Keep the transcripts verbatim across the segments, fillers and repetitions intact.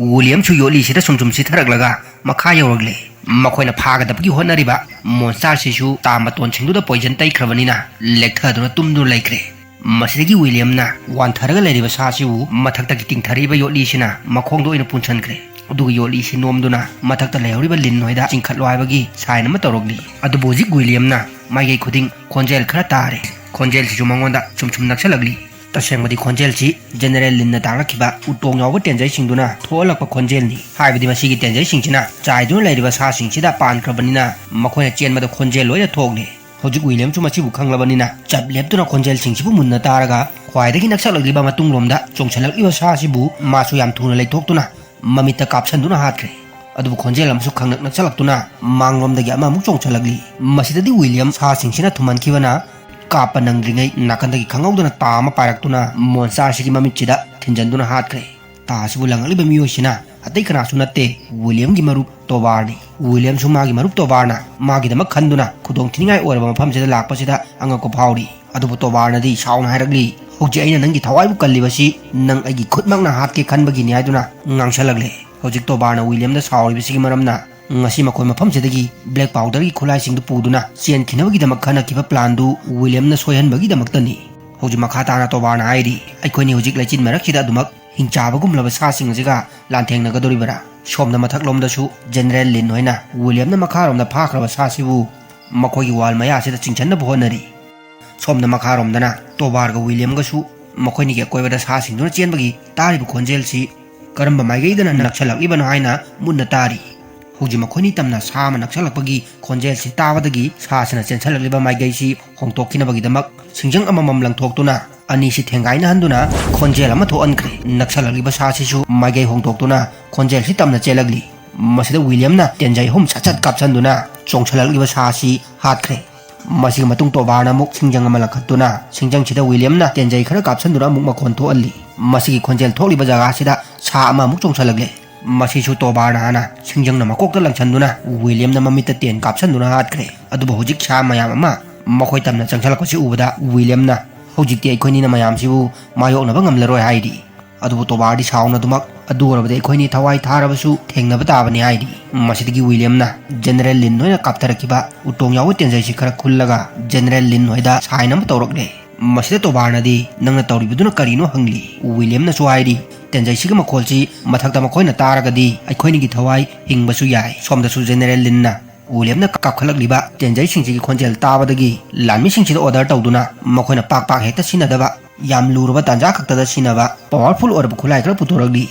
ꯋꯤꯂꯤꯌꯝꯁꯨ ꯌꯣꯠꯂꯤꯁꯤꯗ ꯁꯨꯝ ꯁꯨꯝ ꯁꯤꯊꯔꯛꯂꯒ ꯃꯈꯥ ꯌꯧꯔꯛꯂꯦ꯫ ꯃꯈꯣꯏꯅ ꯐꯥꯒꯗꯕꯒꯤ ꯍꯣꯠꯅꯔꯤꯕ ꯃꯣꯟꯁꯇꯥꯔꯁꯤꯁꯨ ꯇꯥ ꯃꯇꯣꯟꯁꯤꯡꯗꯨꯗ ꯄꯣꯏꯖꯟ ꯇꯩꯈ꯭ꯔꯕꯅꯤꯅ ꯂꯦꯛꯊꯗꯨꯅ ꯇꯨꯝꯗꯨꯅ ꯂꯩꯈ꯭ꯔꯦ꯫ ꯃꯁꯤꯗꯒꯤ ꯋꯤꯂꯤꯌꯝꯅ ꯋꯥꯟꯊꯔꯒ ꯂꯩꯔꯤꯕ ꯁꯥꯁꯤꯕꯨ ꯃꯊꯛꯇꯒꯤ ꯇꯤꯡꯊꯔꯛꯏꯕ ꯌꯣꯠꯂꯤꯁꯤꯅ ꯃꯈꯣꯡꯗ ꯑꯣꯏꯅ ꯄꯨꯟꯁꯟꯈ꯭ꯔꯦ꯫ ꯑꯗꯨꯒ ꯌꯣꯠꯂꯤꯁꯤ ꯅꯣꯝꯗꯨꯅ ꯃꯊꯛꯇ ꯂꯩꯍꯧꯔꯤꯕ ꯂꯤꯟ ꯍꯣꯏꯗ ꯆꯤꯡꯈꯠꯂꯣ ꯍꯥꯏꯕꯒꯤ ꯁꯥꯏꯟ ꯑꯃ ꯇꯧꯔꯛꯂꯤ꯫ ꯑꯗꯨꯕꯨ ꯍꯧꯖꯤꯛ ꯋꯤꯂꯤꯌꯝꯅ ꯃꯥꯏꯀꯩ ꯈꯨꯗꯤꯡ ꯈꯣꯟꯖꯦꯜ ꯈꯔ ꯇꯥꯔꯦ꯫ ꯈꯣꯟꯖꯦꯜꯁꯤꯁꯨ ꯃꯉꯣꯟꯗ ꯁꯨꯝ ꯁꯨꯝ ꯅꯛꯁꯜꯂꯛꯂꯤ꯫ ꯇꯁꯦꯡꯕꯗꯤ ꯈꯣꯟꯖꯦꯜꯁꯤ ꯖꯦꯅꯦꯔꯦꯜ ꯂꯤꯟꯅ ꯇꯥꯛꯂꯛꯈꯤꯕ ꯎꯇꯣꯡ ꯌꯥꯎꯕ ꯇꯦꯟꯖꯩꯁꯤꯡꯗꯨꯅ ꯊꯣꯛꯍꯜꯂꯛꯄ ꯈꯣꯟꯖꯦꯜꯅꯤ꯫ ꯍꯥꯏꯕꯗꯤ ꯃꯁꯤꯒꯤ ꯇꯦꯟꯖꯩꯁꯤꯡꯁꯤꯅ ꯆꯥꯏꯗꯨꯅ ꯂꯩꯔꯤꯕ ꯁꯥꯁꯤꯡꯁꯤꯗ ꯄꯥꯟꯈ꯭ꯔꯕꯅꯤꯅ ꯃꯈꯣꯏꯅ ꯆꯦꯟꯕꯗ ꯈꯣꯟꯖꯦꯜ ꯂꯣꯏꯅ ꯊꯣꯛꯂꯦ꯫ ꯍꯧꯖꯤꯛ ꯋꯤꯂꯤꯌꯝꯁꯨ ꯃꯁꯤꯕꯨ ꯈꯪꯂꯕꯅꯤꯅ ꯆꯞ ꯂꯦꯞꯇꯨꯅ ꯈꯣꯟꯖꯦꯜꯁꯤꯡꯁꯤꯕꯨ ꯃꯨꯟꯅ ꯇꯥꯔꯒ ꯈ꯭ꯋꯥꯏꯗꯒꯤ ꯅꯛꯁꯜꯂꯛꯂꯤꯕ ꯃꯇꯨꯡꯂꯣꯝꯗ ꯆꯣꯡꯁꯤꯜꯂꯛꯂꯤꯕ ꯁꯥꯁꯤꯕꯨ ꯃꯥꯁꯨ ꯌꯥꯝ ꯊꯨꯅ ꯂꯩꯊꯣꯛꯇꯨꯅ ꯃꯃꯤꯠꯇ ꯀꯥꯞꯁꯟꯗꯨꯅ ꯍꯥꯠꯈ꯭ꯔꯦ꯫ ꯑꯗꯨꯕꯨ ꯈꯣꯟꯖꯦꯜ ꯑꯃꯁꯨ ꯈꯪꯅꯛ ꯅꯛꯁꯜꯂꯛꯇꯨꯅ ꯃꯥꯡꯂꯣꯝꯗꯒꯤ ꯑꯃꯃꯨꯛ ꯆꯣꯡꯁꯤꯜꯂꯛꯂꯤ꯫ ꯃꯁꯤꯗꯗꯤ ꯋꯤꯂꯤꯌꯝ ꯁꯥꯁꯤꯡꯁꯤꯅ ꯊꯨꯝꯍꯟꯈꯤꯕꯅ ꯀꯥꯞꯄ ꯅꯪꯗ꯭ꯔꯤꯉꯩ ꯅꯥꯀꯟꯗꯒꯤ ꯈꯪꯍꯧꯗꯅ ꯇꯥ ꯑꯃ ꯄꯥꯏꯔꯛꯇꯨꯅ ꯃꯣꯟꯁꯇꯥꯔꯁꯤꯒꯤ ꯃꯃꯤꯠꯁꯤꯗ ꯊꯤꯟꯖꯟꯗꯨꯅ ꯍꯥꯠꯈ꯭ꯔꯦ꯫ ꯇꯥ ꯑꯁꯤꯕꯨ ꯂꯪꯉꯛꯂꯤꯕ ꯃꯤꯑꯣꯏꯁꯤꯅ ꯑꯇꯩ ꯀꯅꯥꯁꯨ ꯅꯠꯇꯦ, ꯋꯤꯂꯤꯌꯝꯒꯤ ꯃꯔꯨꯞ ꯇꯣꯕꯥꯔꯅꯤ꯫ ꯋꯤꯂꯤꯌꯝꯁꯨ ꯃꯥꯒꯤ ꯃꯔꯨꯞ ꯇꯣꯕꯥꯔꯅ ꯃꯥꯒꯤꯗꯃꯛ ꯈꯟꯗꯨꯅ ꯈꯨꯗꯣꯡ ꯊꯤꯅꯤꯡꯉꯥꯏ ꯑꯣꯏꯔꯕ ꯃꯐꯝꯁꯤꯗ ꯂꯥꯛꯄꯁꯤꯗ ꯑꯉꯛꯄ ꯐꯥꯎꯔꯤ꯫ ꯑꯗꯨꯕꯨ ꯇꯣꯕꯥꯔꯅꯗꯤ ꯁꯥꯎꯅ ꯍꯥꯏꯔꯛꯂꯤ, "ꯍꯧꯖꯤꯛ ꯑꯩꯅ ꯅꯪꯒꯤ ꯊꯋꯥꯏꯕꯨ ꯀꯜꯂꯤꯕꯁꯤ ꯅꯪ ꯑꯩꯒꯤ ꯈꯨꯠꯃꯛꯅ ꯍꯥꯠꯀꯦ ꯈꯟꯕꯒꯤꯅꯤ" ꯍꯥꯏꯗꯨꯅ ꯉꯥꯡꯁꯜꯂꯛꯂꯦ꯫ ꯍꯧꯖꯤꯛ ꯇꯣꯕꯥꯔꯅ ꯋꯤꯂꯤꯌꯝꯗ ꯁꯥꯎꯔꯤꯕꯁꯤꯒꯤ ꯃꯔꯝꯅ ꯉꯁꯤ ꯃꯈꯣꯏ ꯃꯐꯝꯁꯤꯗꯒꯤ ꯕ꯭ꯂꯦꯛ ꯄꯥꯎꯗꯔꯒꯤ ꯈꯨꯠꯂꯥꯏꯁꯤꯡꯗꯨ ꯄꯨꯗꯨꯅ ꯆꯦꯟꯈꯤꯅꯕꯒꯤꯗꯃꯛ ꯈꯟꯅꯈꯤꯕ ꯄ꯭ꯂꯥꯟꯗꯨ ꯋꯤꯂꯤꯌꯝꯅ ꯁꯣꯏꯍꯟꯕꯒꯤꯗꯃꯛꯇꯅꯤ꯫ ꯍꯧꯖꯤꯛ ꯃꯈꯥ ꯇꯥꯅ ꯇꯣꯕꯥꯔꯅ ꯍꯥꯏꯔꯤ, "ꯑꯩꯈꯣꯏꯅꯤ ꯍꯧꯖꯤꯛ ꯂꯩꯆꯤꯟ ꯃꯔꯛꯁꯤꯗ ꯑꯗꯨꯃꯛ ꯍꯤꯡꯆꯥꯕꯒꯨꯝꯂꯕ ꯁꯥꯁꯤꯡ ꯑꯁꯤꯒ ꯂꯥꯟꯊꯦꯡꯅꯒꯗꯧꯔꯤꯕꯔꯥ?" ꯁꯣꯝꯗ ꯃꯊꯛꯂꯣꯝꯗꯁꯨ ꯖꯦꯅꯦꯔꯦꯜ ꯂꯤꯟ ꯍꯣꯏꯅ ꯋꯤꯂꯤꯌꯝꯅ ꯃꯈꯥꯔꯣꯝꯗ ꯐꯥꯈ꯭ꯔꯕ ꯁꯥꯁꯤꯕꯨ ꯃꯈꯣꯏꯒꯤ ꯋꯥꯜ ꯃꯌꯥꯁꯤꯗ ꯆꯤꯡꯁꯤꯟꯅꯕ ꯍꯣꯠꯅꯔꯤ꯫ ꯁꯣꯝꯗ ꯃꯈꯥꯔꯣꯝꯗꯅ ꯇꯣꯕꯥꯔꯒ ꯋꯤꯂꯤꯌꯝꯒꯁꯨ ꯃꯈꯣꯏꯅꯤꯒꯤ ꯑꯀꯣꯏꯕꯗ ꯁꯥꯁꯤꯡꯗꯨꯅ ꯆꯦꯟꯕꯒꯤ ꯇꯥꯔꯤꯕ ꯈꯣꯟꯖꯦꯜꯁꯤ ꯀꯔꯝꯕ ꯃꯥꯏꯀꯩꯗꯅ ꯅꯛꯁꯜꯂꯛꯂꯤꯕꯅꯣ ꯍꯥꯏꯅ ꯃꯨꯟꯅ ꯇꯥꯔꯤ꯫ ꯍꯧꯖꯤꯛ ꯃꯈꯣꯏꯅꯤ ꯇꯝꯅ ꯁꯥ ꯑꯃ ꯅꯛꯁꯜꯂꯛꯄꯒꯤ ꯈꯣꯟꯖꯦꯜꯁꯤ ꯇꯥꯕꯗꯒꯤ ꯁꯥꯁꯤꯅ ꯆꯦꯟꯁꯜꯂꯛꯂꯤꯕ ꯃꯥꯏꯀꯩꯁꯤ ꯍꯣꯡꯗꯣꯛꯈꯤꯅꯕꯒꯤꯗꯃꯛ ꯁꯤꯡꯖꯪ ꯑꯃꯃꯝ ꯂꯪꯊꯣꯛꯇꯨꯅ ꯑꯅꯤꯁꯤ ꯊꯦꯡꯒꯥꯏꯅꯍꯟꯗꯨꯅ ꯈꯣꯟꯖꯦꯜ ꯑꯃ ꯊꯣꯛꯍꯟꯈ꯭ꯔꯦ꯫ ꯅꯛꯁꯜꯂꯛꯂꯤꯕ ꯁꯥꯁꯤꯁꯨ ꯃꯥꯏꯀꯩ ꯍꯣꯡꯗꯣꯛꯇꯨꯅ ꯈꯣꯟꯖꯦꯜꯁꯤ ꯇꯝꯅ ꯆꯦꯜꯂꯛꯂꯤ꯫ ꯃꯁꯤꯗ ꯋꯤꯂꯤꯌꯝꯅ ꯇꯦꯟꯖꯩ ꯑꯍꯨꯝ ꯁꯠ ꯁꯠ ꯀꯥꯞꯁꯟꯗꯨꯅ ꯆꯣꯡꯁꯜꯂꯛꯂꯤꯕ ꯁꯥꯁꯤ ꯍꯥꯠꯈ꯭ꯔꯦ꯫ ꯃꯁꯤꯒꯤ ꯃꯇꯨꯡ ꯇꯣꯕꯥꯔꯅ ꯑꯃꯨꯛ ꯁꯤꯡꯖꯪ ꯑꯃ ꯂꯪꯈꯠꯇꯨꯅ ꯁꯤꯡꯖꯪꯁꯤꯗ ꯋꯤꯂꯤꯌꯝꯅ ꯇꯦꯟꯖꯩ ꯈꯔ ꯀꯥꯞꯁꯟꯗꯨꯅ ꯑꯃꯨꯛ ꯃꯈꯣꯟ ꯊꯣꯛꯍꯜꯂꯤ꯫ ꯃꯁꯤꯒꯤ ꯈꯣꯟꯖꯦꯜ ꯊꯣꯛꯂꯤꯕ ꯖꯒꯥꯁꯤꯗ ꯁꯥ ꯑꯃ ꯑꯃꯨꯛ ꯆꯣꯡꯁꯜꯂꯛꯂꯦ꯫ ꯃꯁꯤꯁꯨ ꯇꯣꯕꯥꯔꯅ ꯍꯥꯟꯅ ꯁꯤꯡꯖꯪꯅ ꯃꯀꯣꯛꯇ ꯂꯪꯁꯟꯗꯨꯅ ꯋꯤꯂꯤꯌꯝꯅ ꯃꯃꯤꯠꯇ ꯇꯦꯟ ꯀꯥꯞꯁꯟꯗꯨꯅ ꯍꯥꯠꯈ꯭ꯔꯦ꯫ ꯑꯗꯨꯕꯨ ꯍꯧꯖꯤꯛ ꯁꯥ ꯃꯌꯥꯝ ꯑꯃ ꯃꯈꯣꯏ ꯇꯝꯅ ꯆꯪꯁꯜꯂꯛꯄꯁꯤ ꯎꯕꯗ ꯋꯤꯂꯤꯌꯝꯅ ꯍꯧꯖꯤꯛꯇꯤ ꯑꯩꯈꯣꯏꯅꯤꯅ ꯃꯌꯥꯝꯁꯤꯕꯨ ꯃꯥꯌꯣꯛꯅꯕ ꯉꯝꯂꯔꯣꯏ ꯍꯥꯏꯔꯤ꯫ ꯑꯗꯨꯕꯨ ꯇꯣꯕꯥꯔꯗꯤ ꯁꯥꯎꯅꯗꯨꯃꯛ ꯑꯗꯨ ꯑꯣꯏꯔꯕꯗꯤ ꯑꯩꯈꯣꯏꯅꯤ ꯊꯋꯥꯏ ꯊꯥꯔꯕꯁꯨ ꯊꯦꯡꯅꯕ ꯇꯥꯕꯅꯤ ꯍꯥꯏꯔꯤ꯫ ꯃꯁꯤꯗꯒꯤ ꯋꯤꯂꯤꯌꯝꯅ ꯖꯦꯅꯦꯔꯦꯜ ꯂꯤꯟ ꯍꯣꯏꯅ ꯀꯥꯞꯊꯔꯛꯈꯤꯕ ꯎꯇꯣꯡ ꯌꯥꯎꯕ ꯇꯦꯟꯖꯩꯁꯤ ꯈꯔ ꯈꯨꯜꯂꯒ ꯖꯦꯅꯦꯔꯦꯜ ꯂꯤꯟ ꯍꯣꯏꯗ ꯁꯥꯏꯟ ꯑꯃ ꯇꯧꯔꯛꯂꯦ꯫ ꯃꯁꯤꯗ ꯇꯣꯕꯥꯔꯅꯗꯤ "ꯅꯪꯅ ꯇꯧꯔꯤꯕꯗꯨꯅ ꯀꯔꯤꯅꯣ?" ꯍꯪꯂꯤ꯫ ꯋꯤꯂꯤꯌꯝꯅꯁꯨ ꯍꯥꯏꯔꯤ, "ꯇꯦꯟꯖꯩꯁꯤꯒꯤ ꯃꯈꯣꯜꯁꯤ ꯃꯊꯛꯇ ꯃꯈꯣꯏꯅ ꯇꯥꯔꯒꯗꯤ ꯑꯩꯈꯣꯏꯅꯤꯒꯤ ꯊꯋꯥꯏ ꯍꯤꯡꯕꯁꯨ ꯌꯥꯏ꯫" ꯁꯣꯝꯗꯁꯨ ꯖꯦꯅꯦꯔꯦꯜ ꯂꯤꯟꯅ ꯋꯤꯂꯤꯌꯝꯅ ꯀꯥꯞꯈꯠꯂꯛꯂꯤꯕ ꯇꯦꯟꯖꯩꯁꯤꯡꯁꯤꯒꯤ ꯈꯣꯟꯖꯦꯜ ꯇꯥꯕꯗꯒꯤ ꯂꯥꯟꯃꯤꯁꯤꯡꯁꯤꯗ ꯑꯣꯔꯗꯔ ꯇꯧꯗꯨꯅ ꯃꯈꯣꯏꯅ ꯄꯥꯛ ꯄꯥꯛ ꯍꯦꯛꯇ ꯁꯤꯖꯤꯟꯅꯗꯕ, ꯌꯥꯝ ꯂꯨꯔꯕ ꯇꯥꯟꯖꯥ ꯈꯛꯇꯗ ꯁꯤꯖꯤꯟꯅꯕ ꯄꯥꯋꯔꯐꯨꯜ ꯑꯣꯏꯔꯕ ꯈꯨꯠꯂꯥꯏ ꯈꯔ ꯄꯨꯊꯣꯔꯛꯂꯤ꯫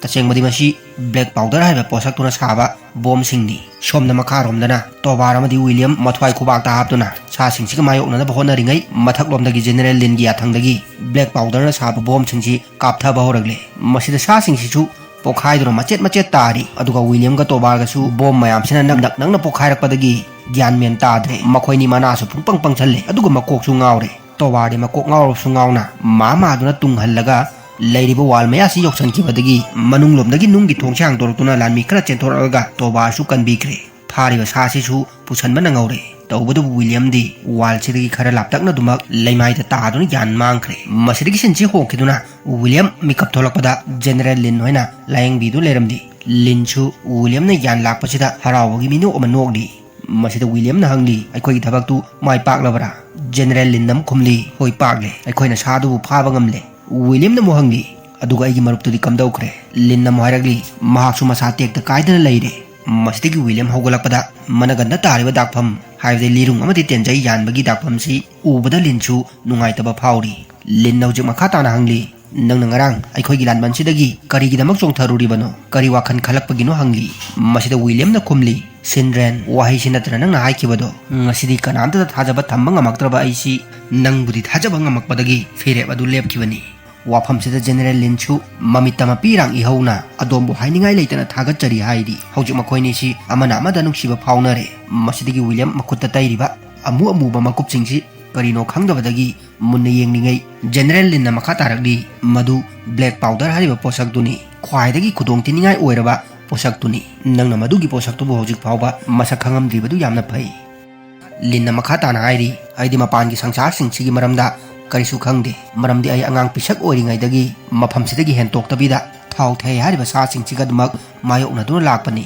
ꯇꯁꯦꯡꯕꯗꯤ ꯃꯁꯤ ꯕ꯭ꯂꯦꯛ ꯄꯥꯎꯗꯔ ꯍꯥꯏꯕ ꯄꯣꯠꯁꯛꯇꯨꯅ ꯁꯥꯕ ꯕꯣꯝꯁꯤꯡꯅꯤ꯫ ꯁꯣꯝꯗ ꯃꯈꯥꯔꯣꯝꯗꯅ ꯇꯣꯕꯥꯔ ꯑꯃꯗꯤ ꯋꯤꯂꯤꯌꯝ ꯃꯊ꯭ꯋꯥꯏ ꯈꯨꯕꯥꯛꯇ ꯍꯥꯞꯇꯨꯅ ꯁꯥꯁꯤꯡꯁꯤꯒ ꯃꯥꯌꯣꯛꯅꯅꯕ ꯍꯣꯠꯅꯔꯤꯉꯩ, ꯃꯊꯛꯂꯣꯝꯗꯒꯤ ꯖꯦꯅꯦꯔꯦꯜ ꯂꯤꯟꯒꯤ ꯌꯥꯊꯪꯗꯒꯤ ꯕ꯭ꯂꯦꯛ ꯄꯥꯎꯗꯔꯅ ꯁꯥꯕ ꯕꯣꯝꯁꯤꯡꯁꯤ ꯀꯥꯞꯊꯕ ꯍꯧꯔꯛꯂꯦ꯫ ꯃꯁꯤꯗ ꯁꯥꯁꯤꯡꯁꯤꯁꯨ ꯄꯣꯈꯥꯏꯗꯨꯅ ꯃꯆꯦꯠ ꯃꯆꯦꯠ ꯇꯥꯔꯤ꯫ ꯑꯗꯨꯒ ꯋꯤꯂꯤꯌꯝꯒ ꯇꯣꯕꯥꯔꯒꯁꯨ ꯕꯣꯝ ꯃꯌꯥꯝꯁꯤꯅ ꯅꯛ-, ꯅꯛ-, ꯅꯛꯅ ꯄꯣꯈꯥꯏꯔꯛꯄꯗꯒꯤ ꯒ꯭ꯌꯥꯟ ꯃꯦꯟ ꯇꯥꯗ꯭ꯔꯦ꯫ ꯃꯈꯣꯏꯅꯤ ꯃꯅꯥꯁꯨ ꯄꯨꯡꯄꯪ ꯄꯪꯁꯜꯂꯦ, ꯑꯗꯨꯒ ꯃꯀꯣꯛꯁꯨ ꯉꯥꯎꯔꯦ꯫ ꯇꯣꯕꯥꯔꯗꯤ ꯃꯀꯣꯛ ꯉꯥꯎꯔꯕꯁꯨ ꯉꯥꯎꯅ ꯃꯥ ꯃꯥꯗꯨꯅ ꯇꯨꯡꯍꯜꯂꯒ ꯂꯩꯔꯤꯕ ꯋꯥꯜ ꯃꯌꯥꯁꯤ ꯌꯧꯁꯤꯟꯈꯤꯕꯗꯒꯤ ꯃꯅꯨꯡꯂꯣꯝꯗꯒꯤ ꯅꯨꯡꯒꯤ ꯊꯣꯡꯁꯦ ꯍꯥꯡꯗꯣꯔꯛꯇꯨꯅ ꯂꯥꯟꯃꯤ ꯈꯔ ꯆꯦꯟꯊꯣꯔꯛꯂꯒ ꯇꯣꯕꯥꯔꯁꯨ ꯀꯟꯕꯤꯈ꯭ꯔꯦ꯫ ꯐꯥꯔꯤꯕ ꯁꯥꯁꯤꯁꯨ ꯄꯨꯁꯟꯕ ꯅꯪꯍꯧꯔꯦ꯫ ꯇꯧꯕꯗꯕꯨ ꯋꯤꯂꯤꯌꯝꯗꯤ ꯋꯥꯜꯁꯤꯗꯒꯤ ꯈꯔ ꯂꯥꯞꯇꯛꯅꯗꯨꯃꯛ ꯂꯩꯃꯥꯏꯗ ꯇꯥꯗꯨꯅ ꯒ꯭ꯌꯥꯟ ꯃꯥꯡꯈ꯭ꯔꯦ꯫ ꯃꯁꯤꯗꯒꯤ ꯁꯤꯟꯁꯤ ꯍꯣꯡꯈꯤꯗꯨꯅ ꯋꯤꯂꯤꯌꯝ ꯃꯤꯀꯞ ꯊꯣꯛꯂꯛꯄꯗ ꯖꯦꯅꯦꯔꯦꯜ ꯂꯤꯟ ꯍꯣꯏꯅ ꯂꯥꯌꯦꯡꯕꯤꯗꯨ ꯂꯩꯔꯝꯗꯦ꯫ ꯂꯤꯟꯁꯨ ꯋꯤꯂꯤꯌꯝꯅ ꯒ꯭ꯌꯥꯟ ꯂꯥꯛꯄꯁꯤꯗ ꯍꯔꯥꯎꯕꯒꯤ ꯃꯤꯅꯣꯛ ꯑꯃ ꯅꯣꯛꯂꯤ꯫ ꯃꯁꯤꯗ ꯋꯤꯂꯤꯌꯝꯅ ꯍꯪꯂꯤ, "ꯑꯩꯈꯣꯏꯒꯤ ꯊꯕꯛꯇꯨ ꯃꯥꯏ ꯄꯥꯛꯂꯕ꯭ꯔꯥ?" ꯖꯦꯅꯦꯔꯦꯜ ꯂꯤꯟꯅ ꯑꯃꯨꯛ ꯈꯨꯝꯂꯤ, "ꯍꯣꯏ, ꯄꯥꯛꯂꯦ꯫ ꯑꯩꯈꯣꯏꯅ ꯁꯥꯗꯨꯕꯨ ꯐꯥꯕ ꯉꯝꯂꯦ꯫" ꯋꯤꯂꯤꯌꯝꯅ ꯑꯃꯨꯛ ꯍꯪꯂꯤ, "ꯑꯗꯨꯒ ꯑꯩꯒꯤ ꯃꯔꯨꯞꯇꯨꯗꯤ ꯀꯝꯗꯧꯈ꯭ꯔꯦ?" ꯂꯤꯟꯅ ꯑꯃꯨꯛ ꯍꯥꯏꯔꯛꯂꯤ, "ꯃꯍꯥꯛꯁꯨ ꯃꯁꯥ ꯇꯦꯛꯇ ꯀꯥꯏꯗꯅ ꯂꯩꯔꯦ꯫" ꯃꯁꯤꯗꯒꯤ ꯋꯤꯂꯤꯌꯝ ꯍꯧꯒꯠꯂꯛꯄꯗ ꯃꯅꯒꯟꯗ ꯇꯥꯔꯤꯕ ꯗꯥꯛꯐꯝ, ꯍꯥꯏꯕꯗꯤ ꯂꯤꯔꯨꯡ ꯑꯃꯗꯤ ꯇꯦꯟꯖꯩ ꯌꯥꯟꯕꯒꯤ ꯗꯥꯛꯐꯝꯁꯤ ꯎꯕꯗ ꯂꯤꯟꯁꯨ ꯅꯨꯡꯉꯥꯏꯇꯕ ꯐꯥꯎꯔꯤ꯫ ꯂꯤꯟꯅ ꯍꯧꯖꯤꯛ ꯃꯈꯥ ꯇꯥꯅ ꯍꯪꯂꯤ, "ꯅꯪꯅ ꯉꯔꯥꯡ ꯑꯩꯈꯣꯏꯒꯤ ꯂꯥꯟꯕꯟꯁꯤꯗꯒꯤ ꯀꯔꯤꯒꯤꯗꯃꯛ ꯆꯣꯡꯊꯔꯨꯔꯤꯕꯅꯣ? ꯀꯔꯤ ꯋꯥꯈꯜ ꯈꯜꯂꯛꯄꯒꯤꯅꯣ?" ꯍꯪꯂꯤ꯫ ꯃꯁꯤꯗ ꯋꯤꯂꯤꯌꯝꯅ ꯈꯨꯝꯂꯤ, "ꯁꯤꯟꯔꯦꯟ, ꯋꯥꯍꯩꯁꯤ ꯅꯠꯇꯅ ꯅꯪꯅ ꯍꯥꯏꯈꯤꯕꯗꯣ꯫ ꯉꯁꯤꯗꯤ ꯀꯅꯥꯝꯇꯗ ꯊꯥꯖꯕ ꯊꯝꯕ ꯉꯝꯃꯛꯇ꯭ꯔꯕ ꯑꯩꯁꯤ ꯅꯪꯕꯨꯗꯤ ꯊꯥꯖꯕ ꯉꯝꯃꯛꯄꯗꯒꯤ ꯐꯤꯔꯦꯞ ꯑꯗꯨ ꯂꯦꯞꯈꯤꯕꯅꯤ꯫" ꯋꯥꯐꯝꯁꯤꯗ ꯖꯦꯅꯦꯔꯦꯜ ꯂꯤꯟꯁꯨ ꯃꯃꯤꯠꯇ ꯃꯄꯤꯔꯥꯡ ꯏꯍꯧꯅ "ꯑꯗꯣꯝꯕꯨ ꯍꯥꯏꯅꯤꯡꯉꯥꯏ ꯂꯩꯇꯅ ꯊꯥꯒꯠꯆꯔꯤ" ꯍꯥꯏꯔꯤ꯫ ꯍꯧꯖꯤꯛ ꯃꯈꯣꯏꯅꯤꯁꯤ ꯑꯃꯅ ꯑꯃꯗ ꯅꯨꯡꯁꯤꯕ ꯐꯥꯎꯅꯔꯦ꯫ ꯃꯁꯤꯗꯒꯤ ꯋꯤꯂꯤꯌꯝ ꯃꯈꯨꯠꯇ ꯇꯩꯔꯤꯕ ꯑꯃꯨ ꯑꯃꯨꯕ ꯃꯀꯨꯞꯁꯤꯡꯁꯤ ꯀꯔꯤꯅꯣ ꯈꯪꯗꯕꯗꯒꯤ ꯃꯨꯟꯅ ꯌꯦꯡꯂꯤꯉꯩ, ꯖꯦꯅꯦꯔꯦꯜ ꯂꯤꯟꯅ ꯃꯈꯥ ꯇꯥꯔꯛꯂꯤ, "ꯃꯗꯨ ꯕ꯭ꯂꯦꯛ ꯄꯥꯎꯗꯔ ꯍꯥꯏꯔꯤꯕ ꯄꯣꯠꯁꯛꯇꯨꯅꯤ, ꯈ꯭ꯋꯥꯏꯗꯒꯤ ꯈꯨꯗꯣꯡꯊꯤꯅꯤꯡꯉꯥꯏ ꯑꯣꯏꯔꯕ ꯄꯣꯠꯁꯛꯇꯨꯅꯤ꯫ ꯅꯪꯅ ꯃꯗꯨꯒꯤ ꯄꯣꯠꯁꯛꯇꯨꯕꯨ ꯍꯧꯖꯤꯛ ꯐꯥꯎꯕ ꯃꯁꯛ ꯈꯪꯉꯝꯗ꯭ꯔꯤꯕꯗꯨ ꯌꯥꯝꯅ ꯐꯩ꯫" ꯂꯤꯟꯅ ꯃꯈꯥ ꯇꯥꯅ ꯍꯥꯏꯔꯤ, "ꯑꯩꯗꯤ ꯃꯄꯥꯟꯒꯤ ꯁꯪꯁꯥꯔꯁꯤꯡꯁꯤꯒꯤ ꯃꯔꯝꯗ ꯀꯔꯤꯁꯨ ꯈꯪꯗꯦ꯫ ꯃꯔꯝꯗꯤ ꯑꯩ ꯑꯉꯥꯡ ꯄꯤꯁꯛ ꯑꯣꯏꯔꯤꯉꯩꯗꯒꯤ ꯃꯐꯝꯁꯤꯗꯒꯤ ꯍꯦꯟꯇꯣꯛꯇꯕꯤꯗ ꯊꯥꯎ ꯊꯩ ꯍꯥꯏꯔꯤꯕ ꯁꯥꯁꯤꯡꯁꯤꯒ ꯑꯗꯨꯃꯛ ꯃꯥꯌꯣꯛꯅꯗꯨꯅ ꯂꯥꯛꯄꯅꯤ꯫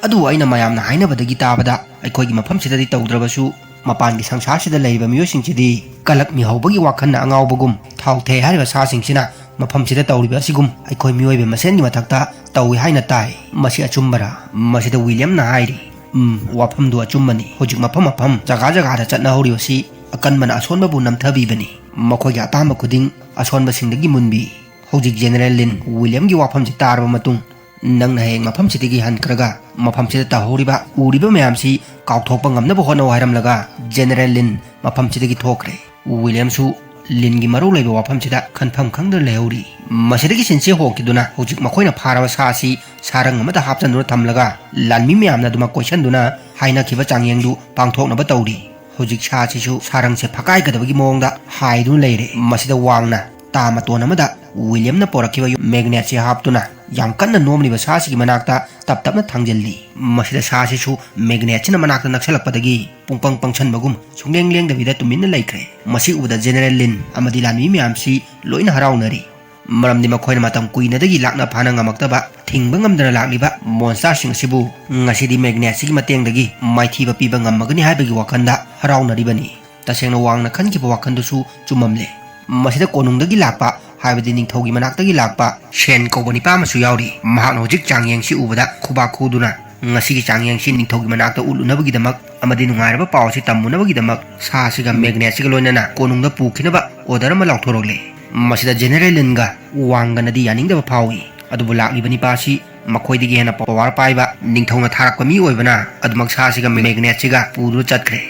ꯑꯗꯨꯕꯨ ꯑꯩꯅ ꯃꯌꯥꯝꯅ ꯍꯥꯏꯅꯕꯗꯒꯤ ꯇꯥꯕꯗ ꯑꯩꯈꯣꯏꯒꯤ ꯃꯐꯝꯁꯤꯗꯗꯤ ꯇꯧꯗ꯭ꯔꯕꯁꯨ ꯃꯄꯥꯟꯒꯤ ꯁꯪꯁꯥꯔꯁꯤꯗ ꯂꯩꯔꯤꯕ ꯃꯤꯑꯣꯏꯁꯤꯡꯁꯤꯗꯤ ꯀꯂꯛꯃꯤ ꯍꯧꯕꯒꯤ ꯋꯥꯈꯜꯅ ꯑꯉꯥꯎꯕꯒꯨꯝ ꯊꯥꯎ ꯊꯩ ꯍꯥꯏꯔꯤꯕ ꯁꯥꯁꯤꯡꯁꯤꯅ ꯃꯐꯝꯁꯤꯗ ꯇꯧꯔꯤꯕ ꯑꯁꯤꯒꯨꯝ ꯑꯩꯈꯣꯏ ꯃꯤꯑꯣꯏꯕ ꯃꯁꯦꯟꯒꯤ ꯃꯊꯛꯇ ꯇꯧꯏ ꯍꯥꯏꯅ ꯇꯥꯏ꯫ ꯃꯁꯤ ꯑꯆꯨꯝꯕꯔꯥ? ꯃꯁꯤꯗ ꯋꯤꯂꯤꯌꯝꯅ ꯍꯥꯏꯔꯤ, "ꯎꯝ, ꯋꯥꯐꯝꯗꯨ ꯑꯆꯨꯝꯕꯅꯤ꯫ ꯍꯧꯖꯤꯛ ꯃꯐꯝ ꯃꯐꯝ, ꯖꯒꯥ ꯖꯒꯥꯗ ꯆꯠꯅꯍꯧꯔꯤꯕꯁꯤ ꯑꯀꯟꯕꯅ ꯑꯁꯣꯟꯕꯕꯨ ꯅꯝꯊꯕꯤꯕꯅꯤ꯫ ꯃꯈꯣꯏꯒꯤ ꯑꯄꯥꯝꯕ ꯈꯨꯗꯤꯡ ꯑꯁꯣꯟꯕꯁꯤꯡꯗꯒꯤ ꯃꯨꯟꯕꯤ꯫ ꯍꯧꯖꯤꯛ ꯖꯦꯅꯦꯔꯦꯜ ꯂꯤꯟ ꯋꯤꯂꯤꯌꯝꯒꯤ ꯋꯥꯐꯝꯁꯤ ꯇꯥꯔꯕ ꯃꯇꯨꯡ, ꯅꯪꯅ ꯍꯌꯦꯡ ꯃꯐꯝꯁꯤꯗꯒꯤ ꯍꯟꯈ꯭ꯔꯒ ꯃꯐꯝꯁꯤꯗ ꯇꯧꯍꯧꯔꯤꯕ, ꯎꯔꯤꯕ ꯃꯌꯥꯝꯁꯤ ꯀꯥꯎꯊꯣꯛꯄ ꯉꯝꯅꯕ ꯍꯣꯠꯅꯧ" ꯍꯥꯏꯔꯝꯂꯒ ꯖꯦꯅꯦꯔꯦꯜ ꯂꯤꯟ ꯃꯐꯝꯁꯤꯗꯒꯤ ꯊꯣꯛꯈ꯭ꯔꯦ꯫ ꯋꯤꯂꯤꯌꯝꯁꯨ ꯂꯤꯟꯒꯤ ꯃꯔꯧ ꯂꯩꯕ ꯋꯥꯐꯝꯁꯤꯗ ꯈꯟꯐꯝ ꯈꯪꯗꯅ ꯂꯩꯍꯧꯔꯤ꯫ ꯃꯁꯤꯗꯒꯤ ꯁꯤꯟꯁꯦ ꯍꯣꯡꯈꯤꯗꯨꯅ ꯍꯧꯖꯤꯛ ꯃꯈꯣꯏꯅ ꯐꯥꯔꯕ ꯁꯥ ꯑꯁꯤ ꯁꯥꯔꯪ ꯑꯃꯗ ꯍꯥꯞꯆꯟꯗꯨꯅ ꯊꯝꯂꯒ ꯂꯥꯟꯃꯤ ꯃꯌꯥꯝꯅ ꯑꯗꯨꯃꯛ ꯀꯣꯏꯁꯟꯗꯨꯅ ꯍꯥꯏꯅꯈꯤꯕ ꯆꯥꯡꯌꯦꯡꯗꯨ ꯄꯥꯡꯊꯣꯛꯅꯕ ꯇꯧꯔꯤ꯫ ꯍꯧꯖꯤꯛ ꯁꯥꯁꯤꯁꯨ ꯁꯥꯔꯪꯁꯦ ꯐꯀꯥꯏꯒꯗꯕꯒꯤ ꯃꯑꯣꯡꯗ ꯍꯥꯏꯗꯨꯅ ꯂꯩꯔꯦ꯫ ꯃꯁꯤꯗ ꯋꯥꯡꯅ ꯇꯥ ꯃꯇꯣꯟ ꯑꯃꯗ ꯋꯤꯂꯤꯌꯝꯅ ꯄꯣꯔꯛꯈꯤꯕ ꯃꯦꯒꯅꯦꯠꯁꯤ ꯍꯥꯞꯇꯨꯅ ꯌꯥꯝ ꯀꯟꯅ ꯅꯣꯝꯂꯤꯕ ꯁꯥꯁꯤꯒꯤ ꯃꯅꯥꯛꯇ ꯇꯞ ꯇꯞꯅ ꯊꯥꯡꯖꯤꯜꯂꯤ꯫ ꯃꯁꯤꯗ ꯁꯥꯁꯤꯁꯨ ꯃꯦꯒꯅꯦꯠꯁꯤꯅ ꯃꯅꯥꯛꯇ ꯅꯛꯁꯜꯂꯛꯄꯗꯒꯤ ꯄꯨꯡꯄꯪ ꯄꯪꯁꯟꯕꯒꯨꯝ ꯁꯨꯡꯂꯦꯡ ꯂꯦꯡꯗꯕꯤꯗ ꯇꯨꯃꯤꯟꯅ ꯂꯩꯈ꯭ꯔꯦ꯫ ꯃꯁꯤ ꯎꯕꯗ ꯖꯦꯅꯦꯔꯦꯜ ꯂꯤꯟ ꯑꯃꯗꯤ ꯂꯥꯟꯃꯤ ꯃꯌꯥꯝꯁꯤ ꯂꯣꯏꯅ ꯍꯔꯥꯎꯅꯔꯤ꯫ ꯃꯔꯝꯗꯤ ꯃꯈꯣꯏꯅ ꯃꯇꯝ ꯀꯨꯏꯅꯗꯒꯤ ꯂꯥꯛꯅ ꯐꯥꯅ ꯉꯝꯃꯛꯇꯕ, ꯊꯤꯡꯕ ꯉꯝꯗꯅ ꯂꯥꯛꯂꯤꯕ ꯃꯣꯟꯁꯇꯔꯁꯤꯡ ꯑꯁꯤꯕꯨ ꯉꯁꯤꯗꯤ ꯃꯦꯒꯅꯦꯠꯁꯤꯒꯤ ꯃꯇꯦꯡꯗꯒꯤ ꯃꯥꯏꯊꯤꯕ ꯄꯤꯕ ꯉꯝꯃꯒꯅꯤ ꯍꯥꯏꯕꯒꯤ ꯋꯥꯈꯜꯗ ꯍꯔꯥꯎꯅꯔꯤꯕꯅꯤ꯫ ꯇꯁꯦꯡꯅ ꯋꯥꯡꯅ ꯈꯟꯈꯤꯕ ꯋꯥꯈꯜꯗꯨꯁꯨ ꯆꯨꯝꯃꯝꯂꯦ꯫ ꯃꯁꯤꯗ ꯀꯣꯅꯨꯡꯗꯒꯤ ꯂꯥꯛꯄ, ꯍꯥꯏꯕꯗꯤ ꯅꯤꯡꯊꯧꯒꯤ ꯃꯅꯥꯛꯇꯒꯤ ꯂꯥꯛꯄ ꯁꯦꯟ ꯀꯧꯕ ꯅꯤꯄꯥ ꯑꯃꯁꯨ ꯌꯥꯎꯔꯤ꯫ ꯃꯍꯥꯛꯅ ꯍꯧꯖꯤꯛ ꯆꯥꯡꯌꯦꯡꯁꯤ ꯎꯕꯗ ꯈꯨꯕꯥꯛ ꯈꯨꯗꯨꯅ ꯉꯁꯤꯒꯤ ꯆꯥꯡꯌꯦꯡꯁꯤ ꯅꯤꯡꯊꯧꯒꯤ ꯃꯅꯥꯛꯇ ꯎꯠꯂꯨꯅꯕꯒꯤꯗꯃꯛ ꯑꯃꯗꯤ ꯅꯨꯡꯉꯥꯏꯔꯕ ꯄꯥꯎ ꯑꯁꯤ ꯇꯝꯃꯨꯅꯕꯒꯤꯗꯃꯛ ꯁꯥ ꯑꯁꯤꯒ ꯃꯦꯒꯅꯦꯠꯁꯤꯒ ꯂꯣꯏꯅꯅ ꯀꯣꯅꯨꯡꯗ ꯄꯨꯈꯤꯅꯕ ꯑꯣꯔꯗꯔ ꯑꯃ ꯂꯥꯎꯊꯣꯔꯛꯂꯦ꯫ ꯃꯁꯤꯗ ꯖꯦꯅꯦꯔꯦꯜ ꯂꯤꯟꯒ ꯋꯥꯡꯒꯅꯗꯤ ꯌꯥꯅꯤꯡꯗꯕ ꯐꯥꯎꯏ꯫ ꯑꯗꯨꯕꯨ ꯂꯥꯛꯂꯤꯕ ꯅꯤꯄꯥ ꯑꯁꯤ ꯃꯈꯣꯏꯗꯒꯤ ꯍꯦꯟꯅ ꯄꯋꯥꯔ ꯄꯥꯏꯕ ꯅꯤꯡꯊꯧꯅ ꯊꯥꯔꯛꯄ ꯃꯤ ꯑꯣꯏꯕꯅ ꯑꯗꯨꯃꯛ ꯁꯥ ꯑꯁꯤꯒ ꯃꯦꯒꯅꯦꯠꯁꯤꯒ ꯄꯨꯗꯨꯅ ꯆꯠꯈ꯭ꯔꯦ꯫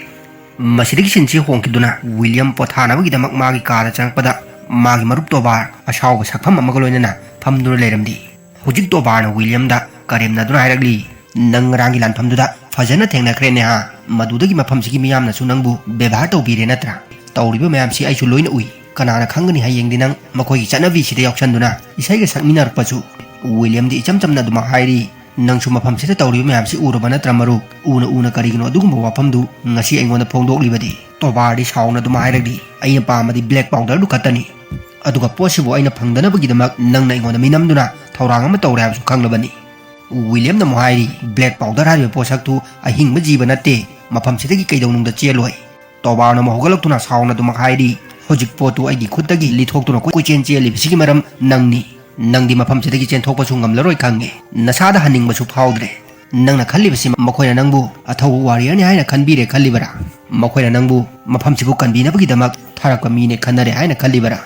ꯃꯁꯤꯗꯒꯤ ꯁꯤꯟꯁꯤ ꯍꯣꯡꯈꯤꯗꯨꯅ ꯋꯤꯂꯤꯌꯝ ꯄꯣꯊꯥꯅꯕꯒꯤꯗꯃꯛ ꯃꯥꯒꯤ ꯀꯥꯗ ꯆꯪꯂꯛꯄꯗ ꯃꯥꯒꯤ ꯃꯔꯨꯞ ꯇꯣꯕꯥꯔ ꯑꯁꯥꯎꯕ ꯁꯛꯐꯝ ꯑꯃꯒ ꯂꯣꯏꯅꯅ ꯐꯝꯗꯨꯅ ꯂꯩꯔꯝꯂꯤ꯫ ꯍꯧꯖꯤꯛ ꯇꯣꯕꯥꯔꯅ ꯋꯤꯂꯤꯌꯝꯗ ꯀꯔꯦꯝꯅꯗꯨꯅ ꯍꯥꯏꯔꯛꯂꯤ, "ꯅꯪ ꯉꯔꯥꯡꯒꯤ ꯂꯥꯟꯐꯝꯗꯨꯗ ꯐꯖꯅ ꯊꯦꯡꯅꯈ꯭ꯔꯦꯅꯦ ꯍꯥ? ꯃꯗꯨꯗꯒꯤ ꯃꯐꯝꯁꯤꯒꯤ ꯃꯤꯌꯥꯝꯅꯁꯨ ꯅꯪꯕꯨ ꯕꯦꯕꯥꯔ ꯇꯧꯕꯤꯔꯦ ꯅꯠꯇ꯭ꯔꯥ? ꯇꯧꯔꯤꯕ ꯃꯌꯥꯝꯁꯤ ꯑꯩꯁꯨ ꯂꯣꯏꯅ ꯎꯏ꯫ ꯀꯅꯥꯅ ꯈꯪꯒꯅꯤ ꯍꯌꯦꯡꯗꯤ ꯅꯪ ꯃꯈꯣꯏꯒꯤ ꯆꯠꯅꯕꯤꯁꯤꯗ ꯌꯥꯎꯁꯟꯗꯨꯅ ꯏꯁꯩꯒ ꯁꯛꯃꯤꯟꯅꯔꯛꯄꯁꯨ?" ꯋꯤꯂꯤꯌꯝꯗꯤ ꯏꯆꯝ ꯆꯝꯅ ꯑꯗꯨꯃꯛ ꯍꯥꯏꯔꯤ꯫ "ꯅꯪꯁꯨ ꯃꯐꯝꯁꯤꯗ ꯇꯧꯔꯤꯕ ꯃꯌꯥꯝꯁꯤ ꯎꯔꯕ ꯅꯠꯇ꯭ꯔꯥ ꯃꯔꯨꯞ? ꯎꯅ ꯎꯅ ꯀꯔꯤꯒꯤꯅꯣ ꯑꯗꯨꯒꯨꯝꯕ ꯋꯥꯐꯝꯗꯨ ꯉꯁꯤ ꯑꯩꯉꯣꯟꯗ ꯐꯣꯡꯗꯣꯛꯂꯤꯕꯗꯤ?" ꯇꯣꯕꯥꯔꯗꯤ ꯁꯥꯎꯅ ꯑꯗꯨꯃꯛ ꯍꯥꯏꯔꯛꯂꯤ, "ꯑꯩꯅ ꯄꯥꯝꯕꯗꯤ ꯕ꯭ꯂꯦꯛ ꯄꯥꯎꯗꯔꯗꯨ ꯈꯛꯇꯅꯤ꯫ ꯑꯗꯨꯒ ꯄꯣꯠꯁꯤꯕꯨ ꯑꯩꯅ ꯐꯪꯗꯅꯕꯒꯤꯗꯃꯛ ꯅꯪꯅ ꯑꯩꯉꯣꯟꯗ ꯃꯤꯅꯝꯗꯨꯅ ꯊꯧꯔꯥꯡ ꯑꯃ ꯇꯧꯔꯦ ꯍꯥꯏꯕꯁꯨ ꯈꯪꯂꯕꯅꯤ꯫ ꯋꯤꯂꯤꯌꯝꯅ ꯑꯃꯨꯛ ꯍꯥꯏꯔꯤ, "ꯕ꯭ꯂꯦꯛ ꯄꯥꯎꯗꯔ ꯍꯥꯏꯔꯤꯕ ꯄꯣꯠꯁꯛꯇꯨ ꯑꯍꯤꯡꯕ ꯖꯤꯕ ꯅꯠꯇꯦ, ꯃꯐꯝꯁꯤꯗꯒꯤ ꯀꯩꯗꯧꯅꯨꯡꯗ ꯆꯦꯜꯂꯣꯏ"꯫ ꯇꯣꯕꯥꯔꯅ ꯑꯃꯨꯛ ꯍꯧꯒꯠꯂꯛꯇꯨꯅ ꯁꯥꯎꯅ ꯑꯗꯨꯃꯛ ꯍꯥꯏꯔꯤ, "ꯍꯧꯖꯤꯛ ꯄꯣꯠꯇꯨ ꯑꯩꯒꯤ ꯈꯨꯠꯇꯒꯤ ꯂꯤꯊꯣꯛꯇꯨꯅ ꯀꯣꯏꯆꯦꯟ ꯆꯦꯜꯂꯤꯕꯁꯤꯒꯤ ꯃꯔꯝ ꯅꯪꯅꯤ꯫ ꯅꯪꯗꯤ ꯃꯐꯝꯁꯤꯗꯒꯤ ꯆꯦꯟꯊꯣꯛꯄꯁꯨ ꯉꯝꯂꯔꯣꯏ ꯈꯪꯉꯦ꯫ ꯅꯁꯥꯗ ꯍꯟꯅꯤꯡꯕꯁꯨ ꯐꯥꯎꯗ꯭ꯔꯦ꯫ ꯅꯪꯅ ꯈꯜꯂꯤꯕꯁꯤ ꯃꯈꯣꯏꯅ ꯅꯪꯕꯨ ꯑꯊꯧꯕ ꯋꯥꯔꯤꯌꯔꯅꯤ ꯍꯥꯏꯅ ꯈꯟꯕꯤꯔꯦ ꯈꯜꯂꯤꯕꯔꯥ? ꯃꯈꯣꯏꯅ ꯅꯪꯕꯨ ꯃꯐꯝꯁꯤꯕꯨ ꯀꯟꯕꯤꯅꯕꯒꯤꯗꯃꯛ ꯊꯥꯔꯛꯄ ꯃꯤꯅꯦ ꯈꯟꯅꯔꯦ ꯍꯥꯏꯅ ꯈꯜꯂꯤꯕꯔꯥ?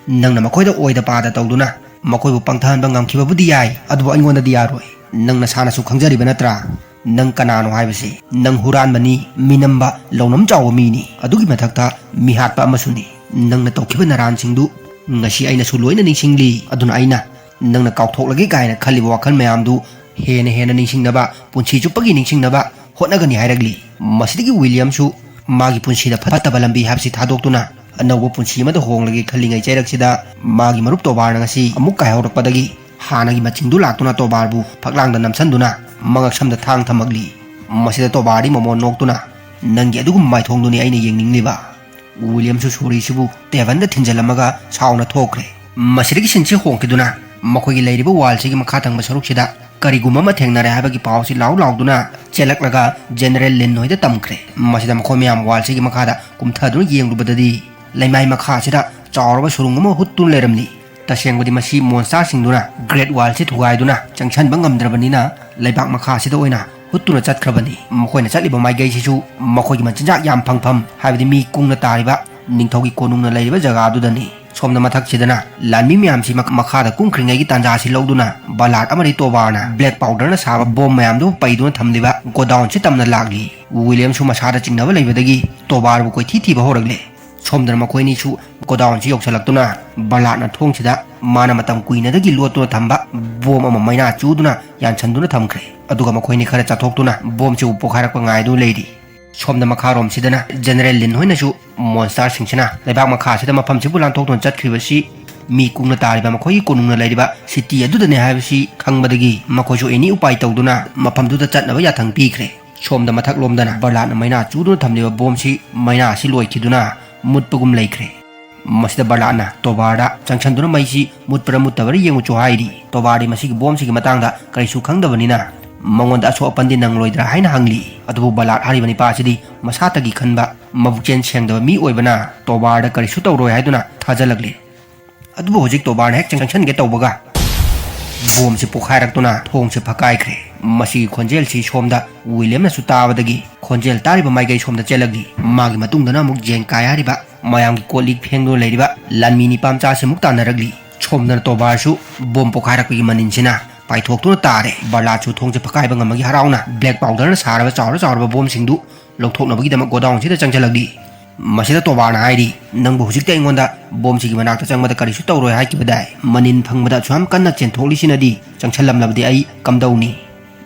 ꯅꯪꯅ ꯃꯈꯣꯏꯗ ꯑꯣꯏꯗ ꯄꯥꯗ ꯇꯧꯗꯨꯅ ꯃꯈꯣꯏꯕꯨ ꯄꯪꯊꯍꯟꯕ ꯉꯝꯈꯤꯕꯕꯨꯗꯤ ꯌꯥꯏ, ꯑꯗꯨꯕꯨ ꯑꯩꯉꯣꯟꯗꯗꯤ ꯌꯥꯔꯣꯏ꯫ ꯅꯪ ꯅꯁꯥꯅꯁꯨ ꯈꯪꯖꯔꯤꯕ ꯅꯠꯇ꯭ꯔꯥ? ꯅꯪ ꯀꯅꯥꯅꯣ ꯍꯥꯏꯕꯁꯤ? ꯅꯪ ꯍꯨꯔꯥꯟꯕꯅꯤ, ꯃꯤꯅꯝꯕ, ꯂꯧꯅꯝ ꯆꯥꯎꯕ ꯃꯤꯅꯤ꯫ ꯑꯗꯨꯒꯤ ꯃꯊꯛꯇ ꯃꯤꯍꯥꯠꯄ ꯑꯃꯁꯨꯅꯤ꯫ ꯅꯪꯅ ꯇꯧꯈꯤꯕ ꯅꯔꯥꯟꯁꯤꯡꯗꯨ ꯉꯁꯤ ꯑꯩꯅꯁꯨ ꯂꯣꯏꯅ ꯅꯤꯡꯁꯤꯡꯂꯤ꯫ ꯑꯗꯨꯅ ꯑꯩꯅ ꯅꯪꯅ ꯀꯥꯎꯊꯣꯛꯂꯒꯦ ꯀꯥꯏꯅ ꯈꯜꯂꯤꯕ ꯋꯥꯈꯜ ꯃꯌꯥꯝꯗꯨ ꯍꯦꯟꯅ ꯍꯦꯟꯅ ꯅꯤꯡꯁꯤꯡꯅꯕ, ꯄꯨꯟꯁꯤ ꯆꯨꯞꯄꯒꯤ ꯅꯤꯡꯁꯤꯡꯅꯕ ꯍꯣꯠꯅꯒꯅꯤ ꯍꯥꯏꯔꯛꯂꯤ꯫ ꯃꯁꯤꯗꯒꯤ ꯋꯤꯂꯤꯌꯝꯁꯨ ꯃꯥꯒꯤ ꯄꯨꯟꯁꯤꯗ ꯐꯠꯇꯕ ꯂꯝꯕꯤ ꯍꯥꯏꯕꯁꯤ ꯊꯥꯗꯣꯛꯇꯨꯅ ꯑꯅꯧꯕ ꯄꯨꯟꯁꯤ ꯑꯃꯗ ꯍꯣꯡꯂꯒꯦ ꯈꯜꯂꯤꯉꯩ ꯆꯩꯔꯛꯁꯤꯗ ꯃꯥꯒꯤ ꯃꯔꯨꯞ ꯇꯣꯕꯥꯔꯅ ꯉꯁꯤ ꯑꯃꯨꯛ ꯀꯥꯏꯍꯧꯔꯛꯄꯗꯒꯤ ꯍꯥꯟꯅꯒꯤ ꯃꯆꯤꯡꯗꯨ ꯂꯥꯛꯇꯨꯅ ꯇꯣꯕꯥꯔꯕꯨ ꯐꯛꯂꯥꯡꯗ ꯅꯝꯁꯤꯟꯗꯨꯅ ꯃꯉꯛꯁꯝꯗ ꯊꯥꯡ ꯊꯝꯃꯛꯂꯤ꯫ ꯃꯁꯤꯗ ꯇꯣꯕꯥꯔꯗꯤ ꯃꯃꯣꯟ ꯅꯣꯛꯇꯨꯅ, "ꯅꯪꯒꯤ ꯑꯗꯨꯒꯨꯝꯕ ꯃꯥꯏꯊꯣꯡꯗꯨꯅꯤ ꯑꯩꯅ ꯌꯦꯡꯅꯤꯡꯂꯤꯕ"꯫ ꯋꯤꯂꯤꯌꯝꯁꯨ ꯁꯣꯔꯤꯁꯤꯕꯨ ꯇꯦꯕꯜꯗ ꯊꯤꯟꯖꯤꯜꯂꯝꯃꯒ ꯁꯥꯎꯅ ꯊꯣꯛꯈ꯭ꯔꯦ꯫ ꯃꯁꯤꯗꯒꯤ ꯁꯤꯟꯁꯤ ꯍꯣꯡꯈꯤꯗꯨꯅ ꯃꯈꯣꯏꯒꯤ ꯂꯩꯔꯤꯕ ꯋꯥꯜꯁꯤꯒꯤ ꯃꯈꯥ ꯊꯪꯕ ꯁꯔꯨꯛꯁꯤꯗ ꯀꯔꯤꯒꯨꯝꯕ ꯑꯃ ꯊꯦꯡꯅꯔꯦ ꯍꯥꯏꯕꯒꯤ ꯄꯥꯎꯁꯤ ꯂꯥꯎ ꯂꯥꯎꯗꯨꯅ ꯆꯦꯜꯂꯛꯂꯒ ꯖꯦꯅꯔꯦꯜ ꯂꯤꯟ ꯍꯣꯏꯗ ꯇꯝꯈ꯭ꯔꯦ꯫ ꯃꯁꯤꯗ ꯃꯈꯣꯏ ꯃꯌꯥꯝ ꯋꯥꯜꯁꯤꯒꯤ ꯃꯈꯥꯗ ꯀꯨꯝꯊꯗꯨꯅ ꯌꯦꯡꯂꯨꯕꯗꯗꯤ ꯂꯩꯃꯥꯏ ꯃꯈꯥ ꯑꯁꯤꯗ ꯆꯥꯎꯔꯕ ꯁꯨꯔꯨꯡ ꯑꯃ ꯍꯨꯠꯇꯨꯅ ꯂꯩꯔꯝꯂꯤ꯫ ꯇꯁꯦꯡꯕꯗꯤ ꯃꯁꯤ ꯃꯣꯟꯁꯇꯥꯔꯁꯤꯡꯗꯨꯅ ꯒ꯭ꯔꯦꯠ ꯋꯥꯜꯁꯤ ꯊꯨꯒꯥꯏꯗꯨꯅ ꯆꯪꯁꯟꯕ ꯉꯝꯗ꯭ꯔꯕꯅꯤꯅ ꯂꯩꯕꯥꯛ ꯃꯈꯥ ꯑꯁꯤꯗ ꯑꯣꯏꯅ ꯍꯨꯠꯇꯨꯅ ꯆꯠꯈ꯭ꯔꯕꯅꯤ꯫ ꯃꯈꯣꯏꯅ ꯆꯠꯂꯤꯕ ꯃꯥꯏꯀꯩꯁꯤꯁꯨ ꯃꯈꯣꯏꯒꯤ ꯃꯆꯤꯟꯖꯥꯛ ꯌꯥꯝ ꯐꯪꯐꯝ, ꯍꯥꯏꯕꯗꯤ ꯃꯤ ꯀꯨꯡꯅ ꯇꯥꯔꯤꯕ ꯅꯤꯡꯊꯧꯒꯤ ꯀꯣꯅꯨꯡꯅ ꯂꯩꯔꯤꯕ ꯖꯒꯥꯗꯨꯗꯅꯤ꯫ ꯁꯣꯝꯗ ꯃꯊꯛꯁꯤꯗꯅ ꯂꯥꯟꯃꯤ ꯃꯌꯥꯝꯁꯤ ꯃꯈ-, ꯃꯈꯥꯗ ꯀꯨꯝꯈ꯭ꯔꯤꯉꯩꯒꯤ ꯇꯥꯟꯖꯥꯁꯤ ꯂꯧꯗꯨꯅ ꯕꯂꯥꯔꯗ ꯑꯃꯗꯤ ꯇꯣꯕꯥꯔꯅ ꯕ꯭ꯂꯦꯛ ꯄꯥꯎꯗꯔꯅ ꯁꯥꯕ ꯕꯣꯝ ꯃꯌꯥꯝꯗꯨ ꯄꯩꯗꯨꯅ ꯊꯝꯂꯤꯕ ꯒꯣꯗꯥꯎꯟꯁꯤ ꯇꯝꯅ ꯂꯥꯛꯂꯤ꯫ ꯋꯤꯂꯤꯌꯝꯁꯨ ꯃꯁꯥꯗ ꯆꯤꯡꯅꯕ ꯂꯩꯕꯗꯒꯤ ꯇꯣꯕꯥꯔꯕꯨ ꯀꯣꯏꯊꯤ ꯊꯤꯕ ꯍꯧꯔꯛꯂꯦ꯫ ꯁꯣꯝꯗꯅ ꯃꯈꯣꯏꯅꯤꯁꯨ ꯒꯣꯗꯥꯎꯟꯁꯤ ꯌꯧꯁꯤꯜꯂꯛꯇꯨꯅ ꯕꯂꯥꯔꯗꯅ ꯊꯣꯡꯁꯤꯗ ꯃꯥꯅ ꯃꯇꯝ ꯀꯨꯏꯅꯗꯒꯤ ꯂꯣꯠꯇꯨꯅ ꯊꯝꯕ ꯕꯣꯝ ꯑꯃ ꯃꯩꯅꯥ ꯆꯨꯗꯨꯅ ꯌꯥꯟꯁꯟꯗꯨꯅ ꯊꯝꯈ꯭ꯔꯦ꯫ ꯑꯗꯨꯒ ꯃꯈꯣꯏꯅꯤ ꯈꯔ ꯆꯠꯊꯣꯛꯇꯨꯅ ꯕꯣꯝꯁꯤꯕꯨ ꯄꯣꯈꯥꯏꯔꯛꯄ ꯉꯥꯏꯗꯨꯅ ꯂꯩꯔꯤ꯫ ꯁꯣꯝꯗ ꯃꯈꯥꯔꯣꯝꯁꯤꯗꯅ ꯖꯦꯅꯔꯦꯜ ꯂꯤꯟ ꯍꯣꯏꯅꯁꯨ ꯃꯣꯟꯁꯇꯥꯔꯁꯤꯡꯁꯤꯅ ꯂꯩꯕꯥꯛ ꯃꯈꯥꯁꯤꯗ ꯃꯐꯝꯁꯤꯕꯨ ꯂꯥꯟꯊꯣꯛꯇꯨꯅ ꯆꯠꯈ꯭ꯔꯤꯕꯁꯤ ꯃꯤ ꯀꯨꯡꯅ ꯇꯥꯔꯤꯕ ꯃꯈꯣꯏꯒꯤ ꯀꯣꯅꯨꯡꯅ ꯂꯩꯔꯤꯕ ꯁꯤꯇꯤ ꯑꯗꯨꯗꯅꯤ ꯍꯥꯏꯕꯁꯤ ꯈꯪꯕꯗꯒꯤ ꯃꯈꯣꯏꯁꯨ ꯑꯦꯅꯤ ꯎꯄꯥꯏ ꯇꯧꯗꯨꯅ ꯃꯐꯝꯗꯨꯗ ꯆꯠꯅꯕ ꯌꯥꯊꯪ ꯄꯤꯈ꯭ꯔꯦ꯫ ꯁꯣꯝꯗ ꯃꯊꯛꯂꯣꯝꯗꯅ ꯕꯔꯂꯥꯠꯅ ꯃꯩꯅꯥ ꯆꯨꯗꯨꯅ ꯊꯝꯂꯤꯕ ꯕꯣꯝꯁꯤ ꯃꯩꯅꯥ ꯑꯁꯤ ꯂꯣꯏꯈꯤꯗꯨꯅ ꯃꯨꯠꯄꯒꯨꯝ ꯂꯩꯈ꯭ꯔꯦ꯫ ꯃꯁꯤꯗ ꯕꯔꯂꯥꯠꯅ ꯇꯣꯕꯥꯔꯗ ꯆꯪꯁꯟꯗꯨꯅ ꯃꯩꯁꯤ ꯃꯨꯠꯄ꯭ꯔꯥ ꯃꯨꯠꯇꯕ꯭ꯔꯥ ꯌꯦꯡꯉꯨꯆꯣ ꯍꯥꯏꯔꯤ꯫ ꯇꯣꯕꯥꯔꯗꯤ ꯃꯁꯤꯒꯤ ꯕꯣꯝꯁꯤꯒꯤ ꯃꯇꯥꯡꯗ ꯀꯔꯤꯁꯨ ꯈꯪꯗꯕꯅꯤꯅ ꯃꯉꯣꯟꯗ ꯑꯁꯣꯛ ꯑꯄꯟꯗꯤ ꯅꯪꯂꯣꯏꯗ꯭ꯔꯥ ꯍꯥꯏꯅ ꯍꯪꯂꯤ꯫ ꯑꯗꯨꯕꯨ ꯕꯔꯂꯥꯠ ꯍꯥꯏꯔꯤꯕ ꯅꯤꯄꯥ ꯑꯁꯤꯗꯤ ꯃꯁꯥꯇꯒꯤ ꯈꯟꯕ ꯃꯕꯨꯛꯆꯦꯜ ꯁꯦꯡꯗꯕ ꯃꯤ ꯑꯣꯏꯕꯅ ꯇꯣꯕꯥꯔꯗ ꯀꯔꯤꯁꯨ ꯇꯧꯔꯣꯏ ꯍꯥꯏꯗꯨꯅ ꯊꯥꯖꯜꯂꯛꯂꯤ꯫ ꯑꯗꯨꯕꯨ ꯍꯧꯖꯤꯛ ꯇꯣꯕꯥꯔꯅ ꯍꯦꯛ ꯆꯪꯁꯟꯒꯦ ꯇꯧꯕꯒ ꯕꯣꯝꯁꯤ ꯄꯣꯈꯥꯏꯔꯛꯇꯨꯅ ꯊꯣꯡꯁꯤ ꯐꯛꯀꯥꯏꯈ꯭ꯔꯦ꯫ ꯃꯁꯤꯒꯤ ꯈꯣꯟꯖꯦꯜꯁꯤ ꯁꯣꯝꯗ ꯋꯤꯂꯤꯌꯝꯅꯁꯨ ꯇꯥꯕꯗꯒꯤ ꯈꯣꯟꯖꯦꯜ ꯇꯥꯔꯤꯕ ꯃꯥꯏꯀꯩ ꯁꯣꯝꯗ ꯆꯦꯜꯂꯛꯂꯤ꯫ ꯃꯥꯒꯤ ꯃꯇꯨꯡꯗꯅ ꯑꯃꯨꯛ ꯖꯦꯡ ꯀꯥꯏ ꯍꯥꯏꯔꯤꯕ ꯃꯌꯥꯝꯒꯤ ꯀꯣꯜ ꯂꯤꯛ ꯐꯦꯡꯗꯨꯅ ꯂꯩꯔꯤꯕ ꯂꯥꯟꯃꯤ ꯅꯤꯄꯥ ꯃꯆꯥꯁꯤꯃꯨꯛ ꯇꯥꯟꯅꯔꯛꯂꯤ꯫ ꯁꯣꯝꯗꯅ ꯇꯣꯕꯥꯔꯁꯨ ꯕꯣꯝ ꯄꯣꯈꯥꯏꯔꯛꯄꯒꯤ ꯃꯅꯤꯟꯁꯤꯅ ꯄꯥꯏꯊꯣꯛꯇꯨꯅ ꯇꯥꯔꯦ꯫ ꯕꯔꯂꯥꯠꯁꯨ ꯊꯣꯡꯁꯦ ꯐꯛꯀꯥꯏꯕ ꯉꯝꯃꯒꯤ ꯍꯔꯥꯎꯅ ꯕ꯭ꯂꯦꯛ ꯄꯥꯎꯗꯔꯅ ꯁꯥꯔꯕ ꯆꯥꯎꯔ ꯆꯥꯎꯔꯕ ꯕꯣꯝꯁꯤꯡꯗꯨ ꯂꯧꯊꯣꯛꯅꯕꯒꯤꯗꯃꯛ ꯒꯣꯗꯥꯎꯟꯁꯤꯗ ꯆꯪꯁꯤꯜꯂꯛꯂꯤ꯫ ꯃꯁꯤꯗ ꯇꯣꯕꯥꯔꯅ ꯍꯥꯏꯔꯤ, "ꯅꯪꯕꯨ ꯍꯧꯖꯤꯛꯇ ꯑꯩꯉꯣꯟꯗ ꯕꯣꯝꯁꯤꯒꯤ ꯃꯅꯥꯛꯇ ꯆꯪꯕꯗ ꯀꯔꯤꯁꯨ ꯇꯧꯔꯣꯏ ꯍꯥꯏꯈꯤꯕꯗꯥꯏ? ꯃꯅꯤꯟ ꯐꯪꯕꯗ ꯑꯁꯨꯛ ꯌꯥꯝ ꯀꯟꯅ ꯆꯦꯟꯊꯣꯛꯂꯤꯁꯤꯅꯗꯤ ꯆꯪꯁꯤꯜꯂꯝꯂꯕꯗꯤ ꯑꯩ ꯀꯝꯗꯧꯅꯤ?"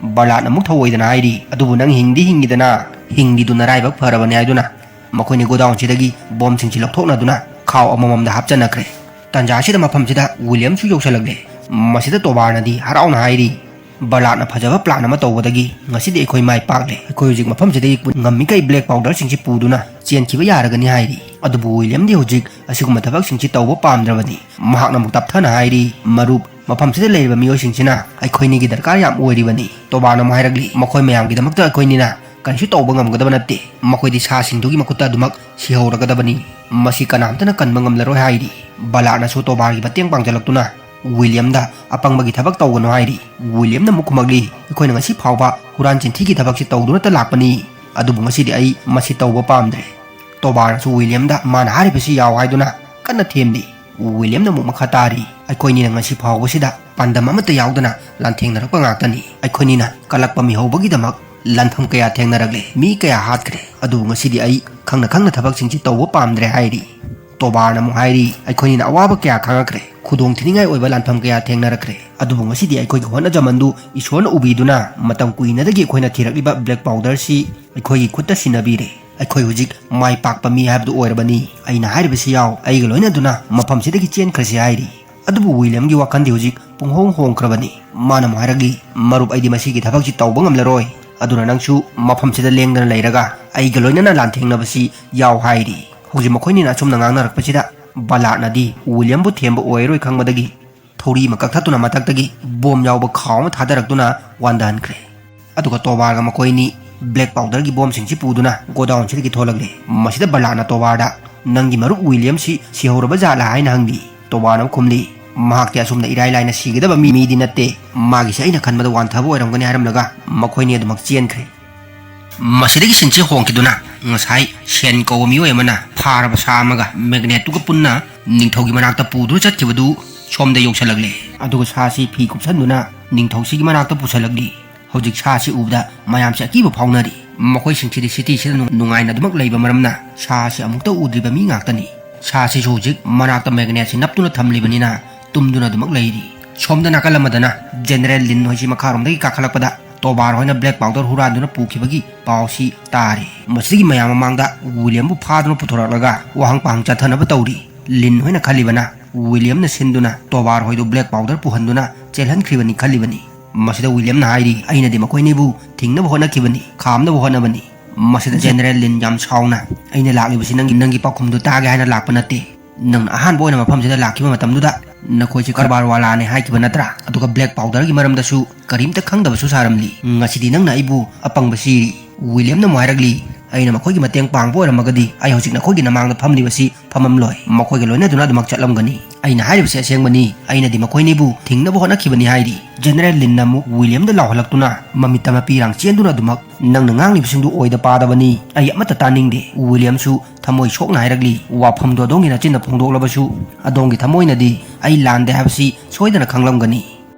ꯕꯔꯂꯥꯠꯅ ꯑꯃꯨꯛ ꯊꯧꯑꯣꯏꯗꯅ ꯍꯥꯏꯔꯤ, "ꯑꯗꯨꯕꯨ ꯅꯪ ꯍꯤꯡꯗꯤ ꯍꯤꯡꯉꯤꯗꯅ, ꯍꯤꯡꯂꯤꯗꯨ ꯅꯔꯥꯏꯕꯛ ꯐꯔꯕꯅꯤ" ꯍꯥꯏꯗꯨꯅ ꯃꯈꯣꯏꯅꯤ ꯒꯣꯗꯥꯎꯟꯁꯤꯗꯒꯤ ꯕꯣꯝꯁꯤꯡꯁꯤ ꯂꯧꯊꯣꯛꯅꯗꯨꯅ ꯈꯥꯎ ꯑꯃꯃꯝꯗ ꯍꯥꯞꯆꯟꯅꯈ꯭ꯔꯦ꯫ ꯇꯥꯟꯖꯥ ꯑꯁꯤꯗ ꯃꯐꯝꯁꯤꯗ ꯋꯤꯂꯤꯌꯝꯁꯨ ꯌꯧꯁꯜꯂꯛꯂꯦ꯫ ꯃꯁꯤꯗ ꯇꯣꯕꯥꯔꯅꯗꯤ ꯍꯔꯥꯎꯅ ꯍꯥꯏꯔꯤ, "ꯕꯔꯂꯥꯠꯅ ꯐꯖꯕ ꯄ꯭ꯂꯥꯟ ꯑꯃ ꯇꯧꯕꯗꯒꯤ ꯉꯁꯤꯗꯤ ꯑꯩꯈꯣꯏ ꯃꯥꯏ ꯄꯥꯛꯂꯦ꯫ ꯑꯩꯈꯣꯏ ꯍꯧꯖꯤꯛ ꯃꯐꯝꯁꯤꯗꯒꯤ ꯉꯝꯃꯤꯈꯩ ꯕ꯭ꯂꯦꯛ ꯄꯥꯎꯗꯔꯁꯤꯡꯁꯤ ꯄꯨꯗꯨꯅ ꯆꯦꯟꯈꯤꯕ ꯌꯥꯔꯒꯅꯤ" ꯍꯥꯏꯔꯤ꯫ ꯑꯗꯨꯕꯨ ꯋꯤꯂꯤꯌꯝꯗꯤ ꯍꯧꯖꯤꯛ ꯑꯁꯤꯒꯨꯝꯕ ꯊꯕꯛꯁꯤꯡꯁꯤ ꯇꯧꯕ ꯄꯥꯝꯗ꯭ꯔꯕꯅꯤ꯫ ꯃꯍꯥꯛꯅ ꯑꯃꯨꯛ ꯇꯞꯊꯅ ꯍꯥꯏꯔꯤ, "ꯃꯔꯨꯞ, ꯃꯐꯝꯁꯤꯗ ꯂꯩꯔꯤꯕ ꯃꯤꯑꯣꯏꯁꯤꯡꯁꯤꯅ ꯑꯩꯈꯣꯏꯅꯤꯒꯤ ꯗꯔꯀꯥꯔ ꯌꯥꯝ ꯑꯣꯏꯔꯤꯕꯅꯤ꯫" ꯇꯣꯕꯥꯔꯅ ꯑꯃꯨꯛ ꯍꯥꯏꯔꯛꯂꯤ, "ꯃꯈꯣꯏ ꯃꯌꯥꯝꯒꯤꯗꯃꯛꯇ ꯑꯩꯈꯣꯏꯅꯤꯅ ꯀꯔꯤꯁꯨ ꯇꯧꯕ ꯉꯝꯒꯗꯕ ꯅꯠꯇꯦ꯫ ꯃꯈꯣꯏꯗꯤ ꯁꯥꯁꯤꯡꯗꯨꯒꯤ ꯃꯈꯨꯠꯇ ꯑꯗꯨꯃꯛ ꯁꯤꯍꯧꯔꯒꯗꯕꯅꯤ꯫ ꯃꯁꯤ ꯀꯅꯥꯝꯇꯅ ꯀꯟꯕ ꯉꯝꯂꯔꯣꯏ" ꯍꯥꯏꯔꯤ꯫ ꯕꯔꯂꯥꯠꯅꯁꯨ ꯇꯣꯕꯥꯔꯒꯤ ꯃꯇꯦꯡ ꯄꯥꯡꯖꯜꯂꯛꯇꯨꯅ ꯋꯤꯂꯤꯌꯝꯗ ꯑꯄꯪꯕꯒꯤ ꯊꯕꯛ ꯇꯧꯒꯅꯨ ꯍꯥꯏꯔꯤ꯫ ꯋꯤꯂꯤꯌꯝꯅ ꯑꯃꯨꯛ ꯈꯨꯝꯃꯛꯂꯤ, "ꯑꯩꯈꯣꯏꯅ ꯉꯁꯤ ꯐꯥꯎꯕ ꯍꯨꯔꯥꯟ ꯆꯤꯟꯊꯤꯒꯤ ꯊꯕꯛꯁꯤ ꯇꯧꯗꯨꯅꯇ ꯂꯥꯛꯄꯅꯤ, ꯑꯗꯨꯕꯨ ꯉꯁꯤꯗꯤ ꯑꯩ ꯃꯁꯤ ꯇꯧꯕ ꯄꯥꯝꯗ꯭ꯔꯦ꯫" ꯇꯣꯕꯥꯔꯅꯁꯨ ꯋꯤꯂꯤꯌꯝꯗ ꯃꯥꯅ ꯍꯥꯏꯔꯤꯕꯁꯤ ꯌꯥꯎ ꯍꯥꯏꯗꯨꯅ ꯀꯟꯅ ꯊꯦꯝꯂꯤ꯫ ꯋꯤꯂꯤꯌꯝꯅ ꯑꯃꯨꯛ ꯃꯈꯥ ꯇꯥꯔꯤ, "ꯑꯩꯈꯣꯏꯅꯤꯅ ꯉꯁꯤ ꯐꯥꯎꯕꯁꯤꯗ ꯄꯥꯟꯗꯝ ꯑꯃꯠꯇ ꯌꯥꯎꯗꯅ ꯂꯥꯟꯊꯦꯡꯅꯔꯛꯄ ꯉꯥꯛꯇꯅꯤ꯫ ꯑꯩꯈꯣꯏꯅꯤꯅ ꯀꯜꯂꯛꯄ ꯃꯤꯍꯧꯕꯒꯤꯗꯃꯛ ꯂꯥꯟꯐꯝ ꯀꯌꯥ ꯊꯦꯡꯅꯔꯛꯂꯦ, ꯃꯤ ꯀꯌꯥ ꯍꯥꯠꯈ꯭ꯔꯦ, ꯑꯗꯨꯕꯨ ꯉꯁꯤꯗꯤ ꯑꯩ ꯈꯪꯅ ꯈꯪꯅ ꯊꯕꯛꯁꯤꯡꯁꯤ ꯇꯧꯕ ꯄꯥꯝꯗ꯭ꯔꯦ" ꯍꯥꯏꯔꯤ꯫ ꯇꯣꯕꯥꯔꯅ ꯑꯃꯨꯛ ꯍꯥꯏꯔꯤ, "ꯑꯩꯈꯣꯏꯅꯤꯅ ꯑꯋꯥꯕ ꯀꯌꯥ ꯈꯥꯡꯉꯛꯈ꯭ꯔꯦ, ꯈꯨꯗꯣꯡ ꯊꯤꯅꯤꯡꯉꯥꯏ ꯑꯣꯏꯕ ꯂꯥꯟꯐꯝ ꯀꯌꯥ ꯊꯦꯡꯅꯔꯛꯈ꯭ꯔꯦ, ꯑꯗꯨꯕꯨ ꯉꯁꯤꯗꯤ ꯑꯩꯈꯣꯏꯒꯤ ꯍꯣꯠꯅꯖꯃꯟꯗꯨ ꯏꯁꯣꯔꯅ ꯎꯕꯤꯗꯨꯅ ꯃꯇꯝ ꯀꯨꯏꯅꯗꯒꯤ ꯑꯩꯈꯣꯏꯅ ꯊꯤꯔꯛꯂꯤꯕ ꯕ꯭ꯂꯦꯛ ꯄꯥꯎꯗꯔꯁꯤ ꯑꯩꯈꯣꯏꯒꯤ ꯈꯨꯠꯇ ꯁꯤꯟꯅꯕꯤꯔꯦ꯫ ꯑꯩꯈꯣꯏ ꯍꯧꯖꯤꯛ ꯃꯥꯏ ꯄꯥꯛꯄ ꯃꯤ ꯍꯥꯏꯕꯗꯨ ꯑꯣꯏꯔꯕꯅꯤ꯫ ꯑꯩꯅ ꯍꯥꯏꯔꯤꯕꯁꯤ ꯌꯥꯎ, ꯑꯩꯒ ꯂꯣꯏꯅꯗꯨꯅ ꯃꯐꯝꯁꯤꯗꯒꯤ ꯆꯦꯟꯈ꯭ꯔꯁꯤ" ꯍꯥꯏꯔꯤ꯫ ꯑꯗꯨꯕꯨ ꯋꯤꯂꯤꯌꯝꯒꯤ ꯋꯥꯈꯜꯗꯤ ꯍꯧꯖꯤꯛ ꯄꯨꯡꯍꯣꯡ ꯍꯣꯡꯈ꯭ꯔꯕꯅꯤ꯫ ꯃꯥꯅ ꯑꯃꯨꯛ ꯍꯥꯏꯔꯛꯂꯤ, "ꯃꯔꯨꯞ, ꯑꯩꯗꯤ ꯃꯁꯤꯒꯤ ꯊꯕꯛꯁꯤ ꯇꯧꯕ ꯉꯝꯂꯔꯣꯏ, ꯑꯗꯨꯅ ꯅꯪꯁꯨ ꯃꯐꯝꯁꯤꯗ ꯂꯦꯡꯗꯅ ꯂꯩꯔꯒ ꯑꯩꯒ ꯂꯣꯏꯅꯅ ꯂꯥꯟꯊꯦꯡꯅꯕꯁꯤ ꯌꯥꯎ" ꯍꯥꯏꯔꯤ꯫ ꯍꯧꯖꯤꯛ ꯃꯈꯣꯏꯅꯤꯅ ꯑꯁꯨꯝꯅ ꯉꯥꯡꯅꯔꯛꯄꯁꯤꯗ ꯕꯂꯥꯠꯅꯗꯤ ꯋꯤꯂꯤꯌꯝꯕꯨ ꯊꯦꯝꯕ ꯑꯣꯏꯔꯣꯏ ꯈꯪꯕꯗꯒꯤ ꯊꯧꯔꯤ ꯑꯃ ꯀꯛꯊꯠꯇꯨꯅ ꯃꯊꯛꯇꯒꯤ ꯕꯣꯝ ꯌꯥꯎꯕ ꯈꯥꯎ ꯑꯃ ꯊꯥꯗꯔꯛꯇꯨꯅ ꯋꯥꯟꯊꯍꯟꯈ꯭ꯔꯦ꯫ ꯑꯗꯨꯒ ꯇꯣꯕꯥꯔꯒ ꯃꯈꯣꯏꯅꯤ ꯕ꯭ꯂꯦꯛ ꯄꯥꯎꯗꯔꯒꯤ ꯕꯣꯝꯁꯤꯡꯁꯤ ꯄꯨꯗꯨꯅ ꯒꯣꯗꯥꯎꯟꯁꯤꯗꯒꯤ ꯊꯣꯛꯂꯛꯂꯦ꯫ ꯃꯁꯤꯗ ꯕꯂꯥꯠꯅ ꯇꯣꯕꯥꯔꯗ "ꯅꯪꯒꯤ ꯃꯔꯨꯞ ꯋꯤꯂꯤꯌꯝꯁꯤ ꯁꯤꯍꯧꯔꯕ ꯖꯥꯠꯂꯥ?" ꯍꯥꯏꯅ ꯍꯪꯂꯤ꯫ ꯇꯣꯕꯥꯔꯅ ꯑꯃꯨꯛ ꯈꯨꯝꯂꯤ, "ꯃꯍꯥꯛꯇꯤ ꯑꯁꯨꯝꯅ ꯏꯔꯥꯏ ꯂꯥꯏꯅ ꯁꯤꯒꯗꯕ ꯃꯤ, ꯃꯤꯗꯤ ꯅꯠꯇꯦ꯫ ꯃꯥꯒꯤꯁꯦ ꯑꯩꯅ ꯈꯟꯕꯗ ꯋꯥꯟꯊꯕ ꯑꯣꯏꯔꯝꯒꯅꯤ" ꯍꯥꯏꯔꯝꯂꯒ ꯃꯈꯣꯏꯅꯤ ꯑꯗꯨꯃꯛ ꯆꯦꯟꯈ꯭ꯔꯦ꯫ ꯃꯁꯤꯗꯒꯤ ꯁꯤꯟꯁꯤ ꯍꯣꯡꯈꯤꯗꯨꯅ ꯉꯁꯥꯏ ꯁꯦꯟ ꯀꯧꯕ ꯃꯤꯑꯣꯏ ꯑꯃꯅ ꯐꯥꯔꯕ ꯁꯥ ꯑꯃꯒ ꯃꯦꯒꯅꯦꯠꯇꯨꯒ ꯄꯨꯟꯅ ꯅꯤꯡꯊꯧꯒꯤ ꯃꯅꯥꯛꯇ ꯄꯨꯗꯨꯅ ꯆꯠꯈꯤꯕꯗꯨ ꯁꯣꯝꯗ ꯌꯧꯁꯜꯂꯛꯂꯦ꯫ ꯑꯗꯨꯒ ꯁꯥꯁꯤ ꯐꯤ ꯀꯨꯞꯁꯟꯗꯨꯅ ꯅꯤꯡꯊꯧꯁꯤꯒꯤ ꯃꯅꯥꯛꯇ ꯄꯨꯁꯜꯂꯛꯂꯤ꯫ ꯍꯧꯖꯤꯛ ꯁꯥꯁꯤ ꯎꯕꯗ ꯃꯌꯥꯝꯁꯦ ꯑꯀꯤꯕ ꯐꯥꯎꯅꯔꯤ꯫ ꯃꯈꯣꯏꯁꯤꯡꯁꯤꯗꯤ ꯁꯤꯇꯤꯁꯤꯗ ꯅꯨꯡ-, ꯅꯨꯡꯉꯥꯏꯅ ꯑꯗꯨꯃꯛ ꯂꯩꯕ ꯃꯔꯝꯅ ꯁꯥꯁꯤ ꯑꯃꯨꯛꯇ ꯎꯗ꯭ꯔꯤꯕ ꯃꯤ ꯉꯥꯛꯇꯅꯤ꯫ ꯁꯥꯁꯤꯁꯨ ꯍꯧꯖꯤꯛ ꯃꯅꯥꯛꯇ ꯃꯦꯒꯅꯦꯠꯁꯤ ꯅꯞꯇꯨꯅ ꯊꯝꯂꯤꯕꯅꯤꯅ ꯇꯨꯝꯗꯨꯅ ꯑꯗꯨꯃꯛ ꯂꯩꯔꯤ꯫ ꯁꯣꯝꯗ ꯅꯥꯀꯜ ꯑꯃꯗꯅ ꯖꯦꯅꯦꯔꯦꯜ ꯂꯤꯟ ꯍꯣꯏꯁꯤ ꯃꯈꯥꯔꯣꯝꯗꯒꯤ ꯀꯥꯈꯠꯂꯛꯄꯗ ꯇꯣꯕꯥꯔ ꯍꯣꯏꯅ ꯕ꯭ꯂꯦꯛ ꯄꯥꯎꯗꯔ ꯍꯨꯔꯥꯟꯗꯨꯅ ꯄꯨꯈꯤꯕꯒꯤ ꯄꯥꯎꯁꯤ ꯇꯥꯔꯤ꯫ ꯃꯁꯤꯒꯤ ꯃꯌꯥꯝ ꯃꯃꯥꯡꯗ ꯋꯤꯂꯤꯌꯝꯕꯨ ꯐꯥꯗꯨꯅ ꯄꯨꯊꯣꯔꯛꯂꯒ ꯋꯥꯍꯪ ꯄꯥꯍꯪ ꯆꯠꯊꯅꯕ ꯇꯧꯔꯤ꯫ ꯂꯤꯟ ꯍꯣꯏꯅ ꯈꯜꯂꯤꯕꯅ ꯋꯤꯂꯤꯌꯝꯅ ꯁꯤꯟꯗꯨꯅ ꯇꯣꯕꯥꯔ ꯍꯣꯏꯗꯨ ꯕ꯭ꯂꯦꯛ ꯄꯥꯎꯗꯔ ꯄꯨꯍꯟꯗꯨꯅ ꯆꯦꯜꯍꯟꯈ꯭ꯔꯤꯕꯅꯤ ꯈꯜꯂꯤꯕꯅꯤ꯫ ꯃꯁꯤꯗ ꯋꯤꯂꯤꯌꯝꯅ ꯍꯥꯏꯔꯤ, "ꯑꯩꯅꯗꯤ ꯃꯈꯣꯏꯅꯤꯕꯨ ꯊꯤꯡꯅꯕ ꯍꯣꯠꯅꯈꯤꯕꯅꯤ, ꯈꯥꯝꯅꯕ ꯍꯣꯠꯅꯕꯅꯤ"꯫ ꯃꯁꯤꯗ ꯖꯦꯅꯦꯔꯦꯜ ꯂꯤꯟ ꯌꯥꯝ ꯁꯥꯎꯅ, "ꯑꯩꯅ ꯂꯥꯛꯂꯤꯕꯁꯤ ꯅꯪꯒꯤ, ꯅꯪꯒꯤ ꯄꯥꯎꯈꯨꯝꯗꯨ ꯇꯥꯒꯦ ꯍꯥꯏꯅ ꯂꯥꯛꯄ ꯅꯠꯇꯦ꯫ ꯅꯪꯅ ꯑꯍꯥꯟꯕ ꯑꯣꯏꯅ ꯃꯐꯝꯁꯤꯗ ꯂꯥꯛꯈꯤꯕ ꯃꯇꯝꯗꯨꯗ ꯅꯈꯣꯏꯁꯤ ꯀꯔꯕꯥꯔ ꯋꯥꯂꯥꯅꯦ ꯍꯥꯏꯈꯤꯕ ꯅꯠꯇ꯭ꯔꯥ? ꯑꯗꯨꯒ ꯕ꯭ꯂꯦꯛ ꯄꯥꯎꯗꯔꯒꯤ ꯃꯔꯝꯗꯁꯨ ꯀꯔꯤꯝꯇ ꯈꯪꯗꯕꯁꯨ ꯁꯥꯔꯝꯂꯤ꯫ ꯉꯁꯤꯗꯤ ꯅꯪꯅ ꯑꯩꯕꯨ ꯑꯄꯪꯕ ꯁꯤꯔꯤ"꯫ ꯋꯤꯂꯤꯌꯝꯅ ꯑꯃꯨꯛ ꯍꯥꯏꯔꯛꯂꯤ, "ꯑꯩꯅ ꯃꯈꯣꯏꯒꯤ ꯃꯇꯦꯡ ꯄꯥꯡꯕ ꯑꯣꯏꯔꯝꯃꯒꯗꯤ ꯑꯩ ꯍꯧꯖꯤꯛ ꯅꯈꯣꯏꯒꯤ ꯅꯃꯥꯡꯗ ꯐꯝꯂꯤꯕꯁꯤ ꯐꯝꯃꯝꯂꯣꯏ꯫ ꯃꯈꯣꯏꯒ ꯂꯣꯏꯅꯗꯨꯅ ꯑꯗꯨꯃꯛ ꯆꯠꯂꯝꯒꯅꯤ꯫ ꯑꯩꯅ ꯍꯥꯏꯔꯤꯕꯁꯤ ꯑꯁꯦꯡꯕꯅꯤ꯫ ꯑꯩꯅꯗꯤ ꯃꯈꯣꯏꯅꯤꯕꯨ ꯊꯤꯡꯅꯕ ꯍꯣꯠꯅꯈꯤꯕꯅꯤ" ꯍꯥꯏꯔꯤ꯫ ꯖꯦꯅꯦꯔꯦꯜ ꯂꯤꯟꯅ ꯑꯃꯨꯛ ꯋꯤꯂꯤꯌꯝꯗ ꯂꯥꯎꯍꯜꯂꯛꯇꯨꯅ ꯃꯃꯤꯠꯇ ꯃꯄꯤꯔꯥꯡ ꯆꯦꯟꯗꯨꯅ ꯑꯗꯨꯃꯛ, "ꯅꯪꯅ ꯉꯥꯡꯂꯤꯕꯁꯤꯡꯗꯨ ꯑꯣꯏꯗ ꯄꯥꯗꯕꯅꯤ꯫ ꯑꯩ ꯑꯃꯠꯇ ꯇꯥꯅꯤꯡꯗꯦ"꯫ ꯋꯤꯂꯤꯌꯝꯁꯨ ꯊꯃꯣꯏ ꯁꯣꯛꯅ ꯍꯥꯏꯔꯛꯂꯤ, "ꯋꯥꯐꯝꯗꯣ ꯑꯗꯣꯝꯒꯤ ꯅꯆꯤꯟꯅ ꯐꯣꯡꯗꯣꯛꯂꯕꯁꯨ ꯑꯗꯣꯝꯒꯤ ꯊꯃꯣꯏꯅꯗꯤ ꯑꯩ ꯂꯥꯟꯗꯦ ꯍꯥꯏꯕꯁꯤ ꯁꯣꯏꯗꯅ ꯈꯪꯂꯝꯒꯅꯤ"꯫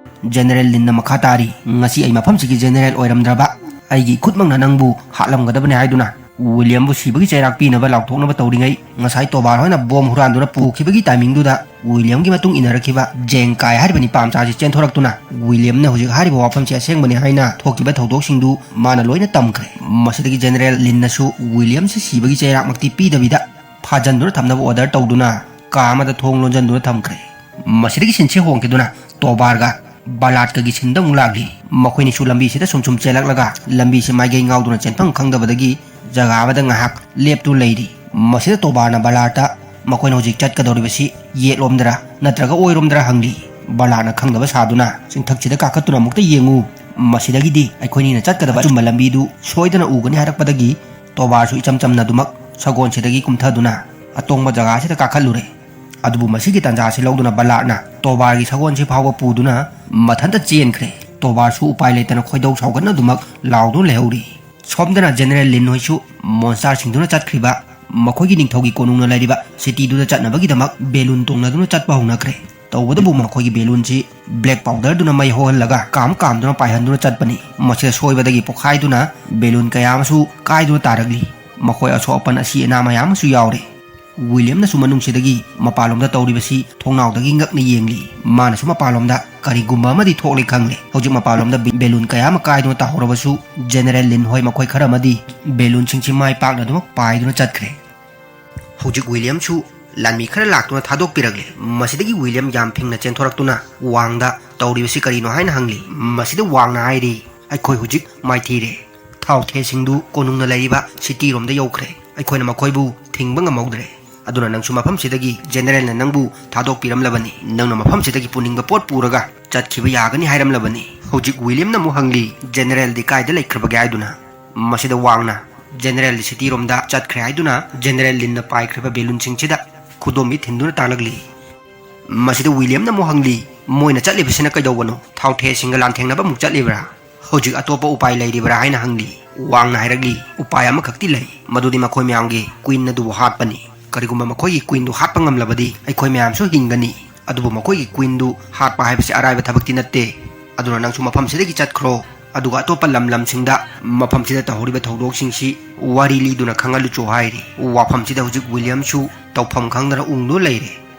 ꯖꯦꯅꯦꯔꯦꯜ ꯂꯤꯟꯅ ꯃꯈꯥ ꯇꯥꯔꯤ, "ꯉꯁꯤ ꯑꯩ ꯃꯐꯝꯁꯤꯒꯤ ꯖꯦꯅꯦꯔꯦꯜ ꯑꯣꯏꯔꯝꯗ꯭ꯔꯕ ꯑꯩꯒꯤ ꯏꯈꯨꯠꯃꯛꯅ ꯅꯪꯕꯨ ꯍꯥꯠꯂꯝꯒꯗꯕꯅꯤ" ꯍꯥꯏꯗꯨꯅ ꯋꯤꯂꯤꯌꯝꯕꯨ ꯁꯤꯕꯒꯤ ꯆꯩꯔꯥꯛ ꯄꯤꯅꯕ ꯂꯥꯎꯊꯣꯛꯅꯕ ꯇꯧꯔꯤꯉꯩ, ꯉꯁꯥꯏ ꯇꯣꯕꯥꯔ ꯍꯣꯏꯅ ꯕꯣꯝ ꯍꯨꯔꯥꯟꯗꯨꯅ ꯄꯨꯈꯤꯕꯒꯤ ꯇꯥꯏꯃꯤꯡꯗꯨꯗ ꯋꯤꯂꯤꯌꯝꯒꯤ ꯃꯇꯨꯡ ꯏꯟꯅꯔꯛꯈꯤꯕ ꯖꯦꯡ ꯀꯥꯏ ꯍꯥꯏꯔꯤꯕ ꯅꯤꯄꯥ ꯃꯆꯥꯁꯤ ꯆꯦꯟꯊꯣꯔꯛꯇꯨꯅ ꯋꯤꯂꯤꯌꯝꯅ ꯍꯧꯖꯤꯛ ꯍꯥꯏꯔꯤꯕ ꯋꯥꯐꯝꯁꯤ ꯑꯁꯦꯡꯕꯅꯤ ꯍꯥꯏꯅ ꯊꯣꯛꯈꯤꯕ ꯊꯧꯗꯣꯛꯁꯤꯡꯗꯨ ꯃꯥꯅ ꯂꯣꯏꯅ ꯇꯝꯈ꯭ꯔꯦ꯫ ꯃꯁꯤꯗꯒꯤ ꯖꯦꯅꯦꯔꯦꯜ ꯂꯤꯟꯅꯁꯨ ꯋꯤꯂꯤꯌꯝꯁꯤ ꯁꯤꯕꯒꯤ ꯆꯩꯔꯥꯛꯃꯛꯇꯤ ꯄꯤꯗꯕꯤꯗ ꯐꯥꯖꯟꯗꯨꯅ ꯊꯝꯅꯕ ꯑꯣꯔꯗꯔ ꯇꯧꯗꯨꯅ ꯀꯥ ꯑꯃꯗ ꯊꯣꯡ ꯂꯣꯟꯖꯟꯗꯨꯅ ꯊꯝꯈ꯭ꯔꯦ꯫ ꯃꯁꯤꯗꯒꯤ ꯁꯤꯟꯁꯤ ꯍꯣꯡꯈꯤꯗꯨꯅ ꯇꯣꯕꯥꯔꯒ ꯕꯂꯥꯠꯀꯒꯤ ꯁꯤꯟꯗ ꯑꯃꯨꯛ ꯂꯥꯛꯂꯤ꯫ ꯃꯈꯣꯏꯅꯤꯁꯨ ꯂꯝꯕꯤꯁꯤꯗ ꯁꯨꯝ ꯁꯨꯝ ꯆꯦꯜꯂꯛꯂꯒ ꯂꯝꯕꯤꯁꯤ ꯃꯥꯏꯀꯩ ꯉꯥꯎꯗꯨꯅ ꯆꯦꯟꯐꯝ ꯈꯪꯗꯕꯗꯒꯤ ꯖꯒꯥ ꯑꯃꯗ ꯉꯥꯏꯍꯥꯛ ꯂꯦꯞꯇꯨꯅ ꯂꯩꯔꯤ꯫ ꯃꯁꯤꯗ ꯇꯣꯕꯥꯔꯅ ꯕꯂꯥꯠꯇ ꯃꯈꯣꯏꯅ ꯍꯧꯖꯤꯛ ꯆꯠꯀꯗꯧꯔꯤꯕꯁꯤ ꯌꯦꯠꯂꯣꯝꯗꯔ ꯅꯠꯇ꯭ꯔꯒ ꯑꯣꯏꯔꯣꯝꯗꯔ ꯍꯪꯂꯤ꯫ ꯕꯂꯥꯠꯅ ꯈꯪꯗꯕ ꯁꯥꯗꯨꯅ, "ꯆꯤꯡꯊꯛꯁꯤꯗ ꯀꯥꯈꯠꯇꯨꯅ ꯑꯃꯨꯛꯇ ꯌꯦꯡꯉꯨ꯫ ꯃꯁꯤꯗꯒꯤꯗꯤ ꯑꯩꯈꯣꯏꯅꯤꯅ ꯆꯠꯀꯗꯕ ꯑꯆꯨꯝꯕ ꯂꯝꯕꯤꯗꯨ ꯁꯣꯏꯗꯅ ꯎꯒꯅꯤ" ꯍꯥꯏꯔꯛꯄꯗꯒꯤ ꯇꯣꯕꯥꯔꯁꯨ ꯏꯆꯝ ꯆꯝꯅ ꯑꯗꯨꯃꯛ ꯁꯒꯣꯜꯁꯤꯗꯒꯤ ꯀꯨꯝꯊꯗꯨꯅ ꯑꯇꯣꯡꯕ ꯖꯒꯥꯁꯤꯗ ꯀꯥꯈꯠꯂꯨꯔꯦ꯫ ꯑꯗꯨꯕꯨ ꯃꯁꯤꯒꯤ ꯇꯥꯟꯖꯥꯁꯤ ꯂꯧꯗꯨꯅ ꯕꯂꯥꯠꯅ ꯇꯣꯕꯥꯔꯒꯤ ꯁꯒꯣꯜꯁꯤ ꯐꯥꯎꯕ ꯄꯨꯗꯨꯅ ꯃꯊꯟꯇ ꯆꯦꯟꯈ꯭ꯔꯦ꯫ ꯇꯣꯕꯥꯔꯁꯨ ꯎꯄꯥꯏ ꯂꯩꯇꯅ ꯈꯣꯏꯗꯧ ꯁꯥꯎꯒꯠꯅ ꯑꯗꯨꯃꯛ ꯂꯥꯎꯗꯨꯅ ꯂꯩꯍꯧꯔꯤ꯫ ꯁꯣꯝꯗꯅ ꯖꯦꯅꯦꯔꯦꯜ ꯂꯤꯟ ꯍꯣꯏꯁꯨ ꯃꯣꯟꯁꯇꯥꯔꯁꯤꯡꯗꯨꯅ ꯆꯠꯈ꯭ꯔꯤꯕ ꯃꯈꯣꯏꯒꯤ ꯅꯤꯡꯊꯧꯒꯤ ꯀꯣꯅꯨꯡꯅ ꯂꯩꯔꯤꯕ ꯁꯤꯇꯤꯗꯨꯗ ꯆꯠꯅꯕꯒꯤꯗꯃꯛ ꯕꯦꯂꯨꯟ ꯇꯣꯡꯅꯗꯨꯅ ꯆꯠꯄ ꯍꯧꯅꯈ꯭ꯔꯦ꯫ ꯇꯧꯕꯗꯕꯨ ꯃꯈꯣꯏꯒꯤ ꯕꯦꯂꯨꯟꯁꯤ ꯕ꯭ꯂꯦꯛ ꯄꯥꯎꯗꯔꯗꯨꯅ ꯃꯩ ꯍꯧꯍꯜꯂꯒ ꯀꯥꯝ ꯀꯥꯝꯗꯨꯅ ꯄꯥꯏꯍꯟꯗꯨꯅ ꯆꯠꯄꯅꯤ꯫ ꯃꯁꯤꯗ ꯁꯣꯏꯕꯗꯒꯤ ꯄꯣꯈꯥꯏꯗꯨꯅ ꯕꯦꯂꯨꯟ ꯀꯌꯥ ꯑꯃꯁꯨ ꯀꯥꯏꯗꯨꯅ ꯇꯥꯔꯛꯂꯤ꯫ ꯃꯈꯣꯏ ꯑꯁꯣꯛ ꯑꯄꯟ ꯑꯁꯤ ꯑꯅꯥ ꯃꯌꯥꯝ ꯑꯃꯁꯨ ꯌꯥꯎꯔꯦ꯫ ꯋꯤꯂꯤꯌꯝꯅꯁꯨ ꯃꯅꯨꯡꯁꯤꯗꯒꯤ ꯃꯄꯥꯟꯂꯣꯝꯗ ꯇꯧꯔꯤꯕꯁꯤ ꯊꯣꯡꯅꯥꯎꯗꯒꯤ ꯉꯛꯅ ꯌꯦꯡꯂꯤ꯫ ꯃꯥꯅꯁꯨ ꯃꯄꯥꯟꯂꯣꯝꯗ ꯀꯔꯤꯒꯨꯝꯕ ꯑꯃꯗꯤ ꯊꯣꯛꯂꯦ ꯈꯪꯂꯦ꯫ ꯍꯧꯖꯤꯛ ꯃꯄꯥꯟꯂꯣꯝꯗ ꯕꯦ-, ꯕꯦꯂꯨꯟ ꯀꯌꯥ ꯑꯃ ꯀꯥꯏꯗꯨꯅ ꯇꯥꯍꯧꯔꯕꯁꯨ, ꯖꯦꯅꯦꯔꯦꯜ ꯂꯤꯟ ꯍꯣꯏ ꯃꯈꯣꯏ ꯈꯔ ꯑꯃꯗꯤ ꯕꯦꯂꯨꯟꯁꯤꯡꯁꯤ ꯃꯥꯏ ꯄꯥꯛꯅ ꯑꯗꯨꯃꯛ ꯄꯥꯏꯗꯨꯅ ꯆꯠꯈ꯭ꯔꯦ꯫ ꯍꯧꯖꯤꯛ ꯋꯤꯂꯤꯌꯝꯁꯨ ꯂꯥꯟꯃꯤ ꯈꯔ ꯂꯥꯛꯇꯨꯅ ꯊꯥꯗꯣꯛꯄꯤꯔꯛꯂꯦ꯫ ꯃꯁꯤꯗꯒꯤ ꯋꯤꯂꯤꯌꯝ ꯌꯥꯝ ꯐꯤꯡꯅ ꯆꯦꯟꯊꯣꯔꯛꯇꯨꯅ ꯋꯥꯡꯗ ꯇꯧꯔꯤꯕꯁꯤ ꯀꯔꯤꯅꯣ ꯍꯥꯏꯅ ꯍꯪꯂꯤ꯫ ꯃꯁꯤꯗ ꯋꯥꯡꯅ ꯍꯥꯏꯔꯤ, "ꯑꯩꯈꯣꯏ ꯍꯧꯖꯤꯛ ꯃꯥꯏꯊꯤꯔꯦ꯫ ꯊꯥꯎꯊꯦꯁꯤꯡꯗꯨ ꯀꯣꯅꯨꯡꯅ ꯂꯩꯔꯤꯕ ꯁꯤꯇꯤꯔꯣꯝꯗ ꯌꯧꯈ꯭ꯔꯦ꯫ ꯑꯩꯈꯣꯏꯅ ꯃꯈꯣꯏꯕꯨ ꯊꯤꯡꯕ ꯉꯝꯍꯧꯗ꯭ꯔꯦ꯫ ꯑꯗꯨꯅ ꯅꯪꯁꯨ ꯃꯐꯝꯁꯤꯗꯒꯤ ꯖꯦꯅꯦꯔꯦꯜꯅ ꯅꯪꯕꯨ ꯊꯥꯗꯣꯛꯄꯤꯔꯝꯂꯕꯅꯤ꯫ ꯅꯪꯅ ꯃꯐꯝꯁꯤꯗꯒꯤ ꯄꯨꯅꯤꯡꯕ ꯄꯣꯠ ꯄꯨꯔꯒ ꯆꯠꯈꯤꯕ ꯌꯥꯒꯅꯤ ꯍꯥꯏꯔꯝꯂꯕꯅꯤ꯫" ꯍꯧꯖꯤꯛ ꯋꯤꯂꯤꯌꯝꯅ ꯑꯃꯨꯛ ꯍꯪꯂꯤ, "ꯖꯦꯅꯦꯔꯦꯜꯗꯤ ꯀꯥꯏꯗ ꯂꯩꯈ꯭ꯔꯕꯒꯦ?" ꯍꯥꯏꯗꯨꯅ꯫ ꯃꯁꯤꯗ ꯋꯥꯡꯅ, "ꯖꯦꯅꯦꯔꯦꯜꯗꯤ ꯁꯤꯇꯤꯔꯣꯝꯗ ꯆꯠꯈ꯭ꯔꯦ" ꯍꯥꯏꯗꯨꯅ ꯖꯦꯅꯦꯔꯦꯜ ꯂꯤꯟꯅ ꯄꯥꯏꯈ꯭ꯔꯤꯕ ꯕꯦꯂꯨꯟꯁꯤꯡꯁꯤꯗ ꯈꯨꯗꯣꯝꯕꯤ ꯊꯤꯟꯗꯨꯅ ꯇꯥꯛꯂꯛꯂꯤ꯫ ꯃꯁꯤꯗ ꯋꯤꯂꯤꯌꯝꯅ ꯑꯃꯨꯛ ꯍꯪꯂꯤ, "ꯃꯣꯏꯅ ꯆꯠꯂꯤꯕꯁꯤꯅ ꯀꯩꯗꯧꯕꯅꯣ? ꯊꯥꯎꯊꯦꯁꯤꯡꯒ ꯂꯥꯟꯊꯦꯡꯅꯕ ꯑꯃꯨꯛ ꯆꯠꯂꯤꯕ꯭ꯔꯥ? ꯍꯧꯖꯤꯛ ꯑꯇꯣꯞꯄ ꯎꯄꯥꯏ ꯂꯩꯔꯤꯕ꯭ꯔꯥ?" ꯍꯥꯏꯅ ꯍꯪꯂꯤ꯫ ꯋꯥꯡꯅ ꯍꯥꯏꯔꯛꯂꯤ, "ꯎꯄꯥꯏ ꯑꯃꯈꯛꯇꯤ ꯂꯩ, ꯃꯗꯨꯗꯤ ꯃꯈꯣꯏ ꯃꯌꯥꯝꯒꯤ ꯀ꯭ꯋꯤꯟ ꯑꯗꯨꯕꯨ ꯍꯥꯠꯄꯅꯤ꯫ ꯀꯔꯤꯒꯨꯝꯕ ꯃꯈꯣꯏꯒꯤ ꯀ꯭ꯋꯤꯟꯗꯨ ꯍꯥꯠꯄ ꯉꯝꯂꯕꯗꯤ ꯑꯩꯈꯣꯏ ꯃꯌꯥꯝꯁꯨ ꯍꯤꯡꯒꯅꯤ꯫ ꯑꯗꯨꯕꯨ ꯃꯈꯣꯏꯒꯤ ꯀ꯭ꯋꯤꯟꯗꯨ ꯍꯥꯠꯄ ꯍꯥꯏꯕꯁꯤ ꯑꯔꯥꯏꯕ ꯊꯕꯛꯇꯤ ꯅꯠꯇꯦ꯫ ꯑꯗꯨꯅ ꯅꯪꯁꯨ ꯃꯐꯝꯁꯤꯗꯒꯤ ꯆꯠꯈ꯭ꯔꯣ꯫ ꯑꯗꯨꯒ ꯑꯇꯣꯞꯄ ꯂꯝ ꯂꯝꯁꯤꯡꯗ ꯃꯐꯝꯁꯤꯗ ꯇꯧꯍꯧꯔꯤꯕ ꯊꯧꯗꯣꯛꯁꯤꯡꯁꯤ ꯋꯥꯔꯤ ꯂꯤꯗꯨꯅ ꯈꯪꯍꯜꯂꯨꯆꯣ" ꯍꯥꯏꯔꯤ꯫ ꯋꯥꯐꯝꯁꯤꯗ ꯍꯧꯖꯤꯛ ꯋꯤꯂꯤꯌꯝꯁꯨ ꯇꯧꯐꯝ ꯈꯪꯗꯅ ꯎꯪꯗꯨꯅ ꯂꯩꯔꯦ꯫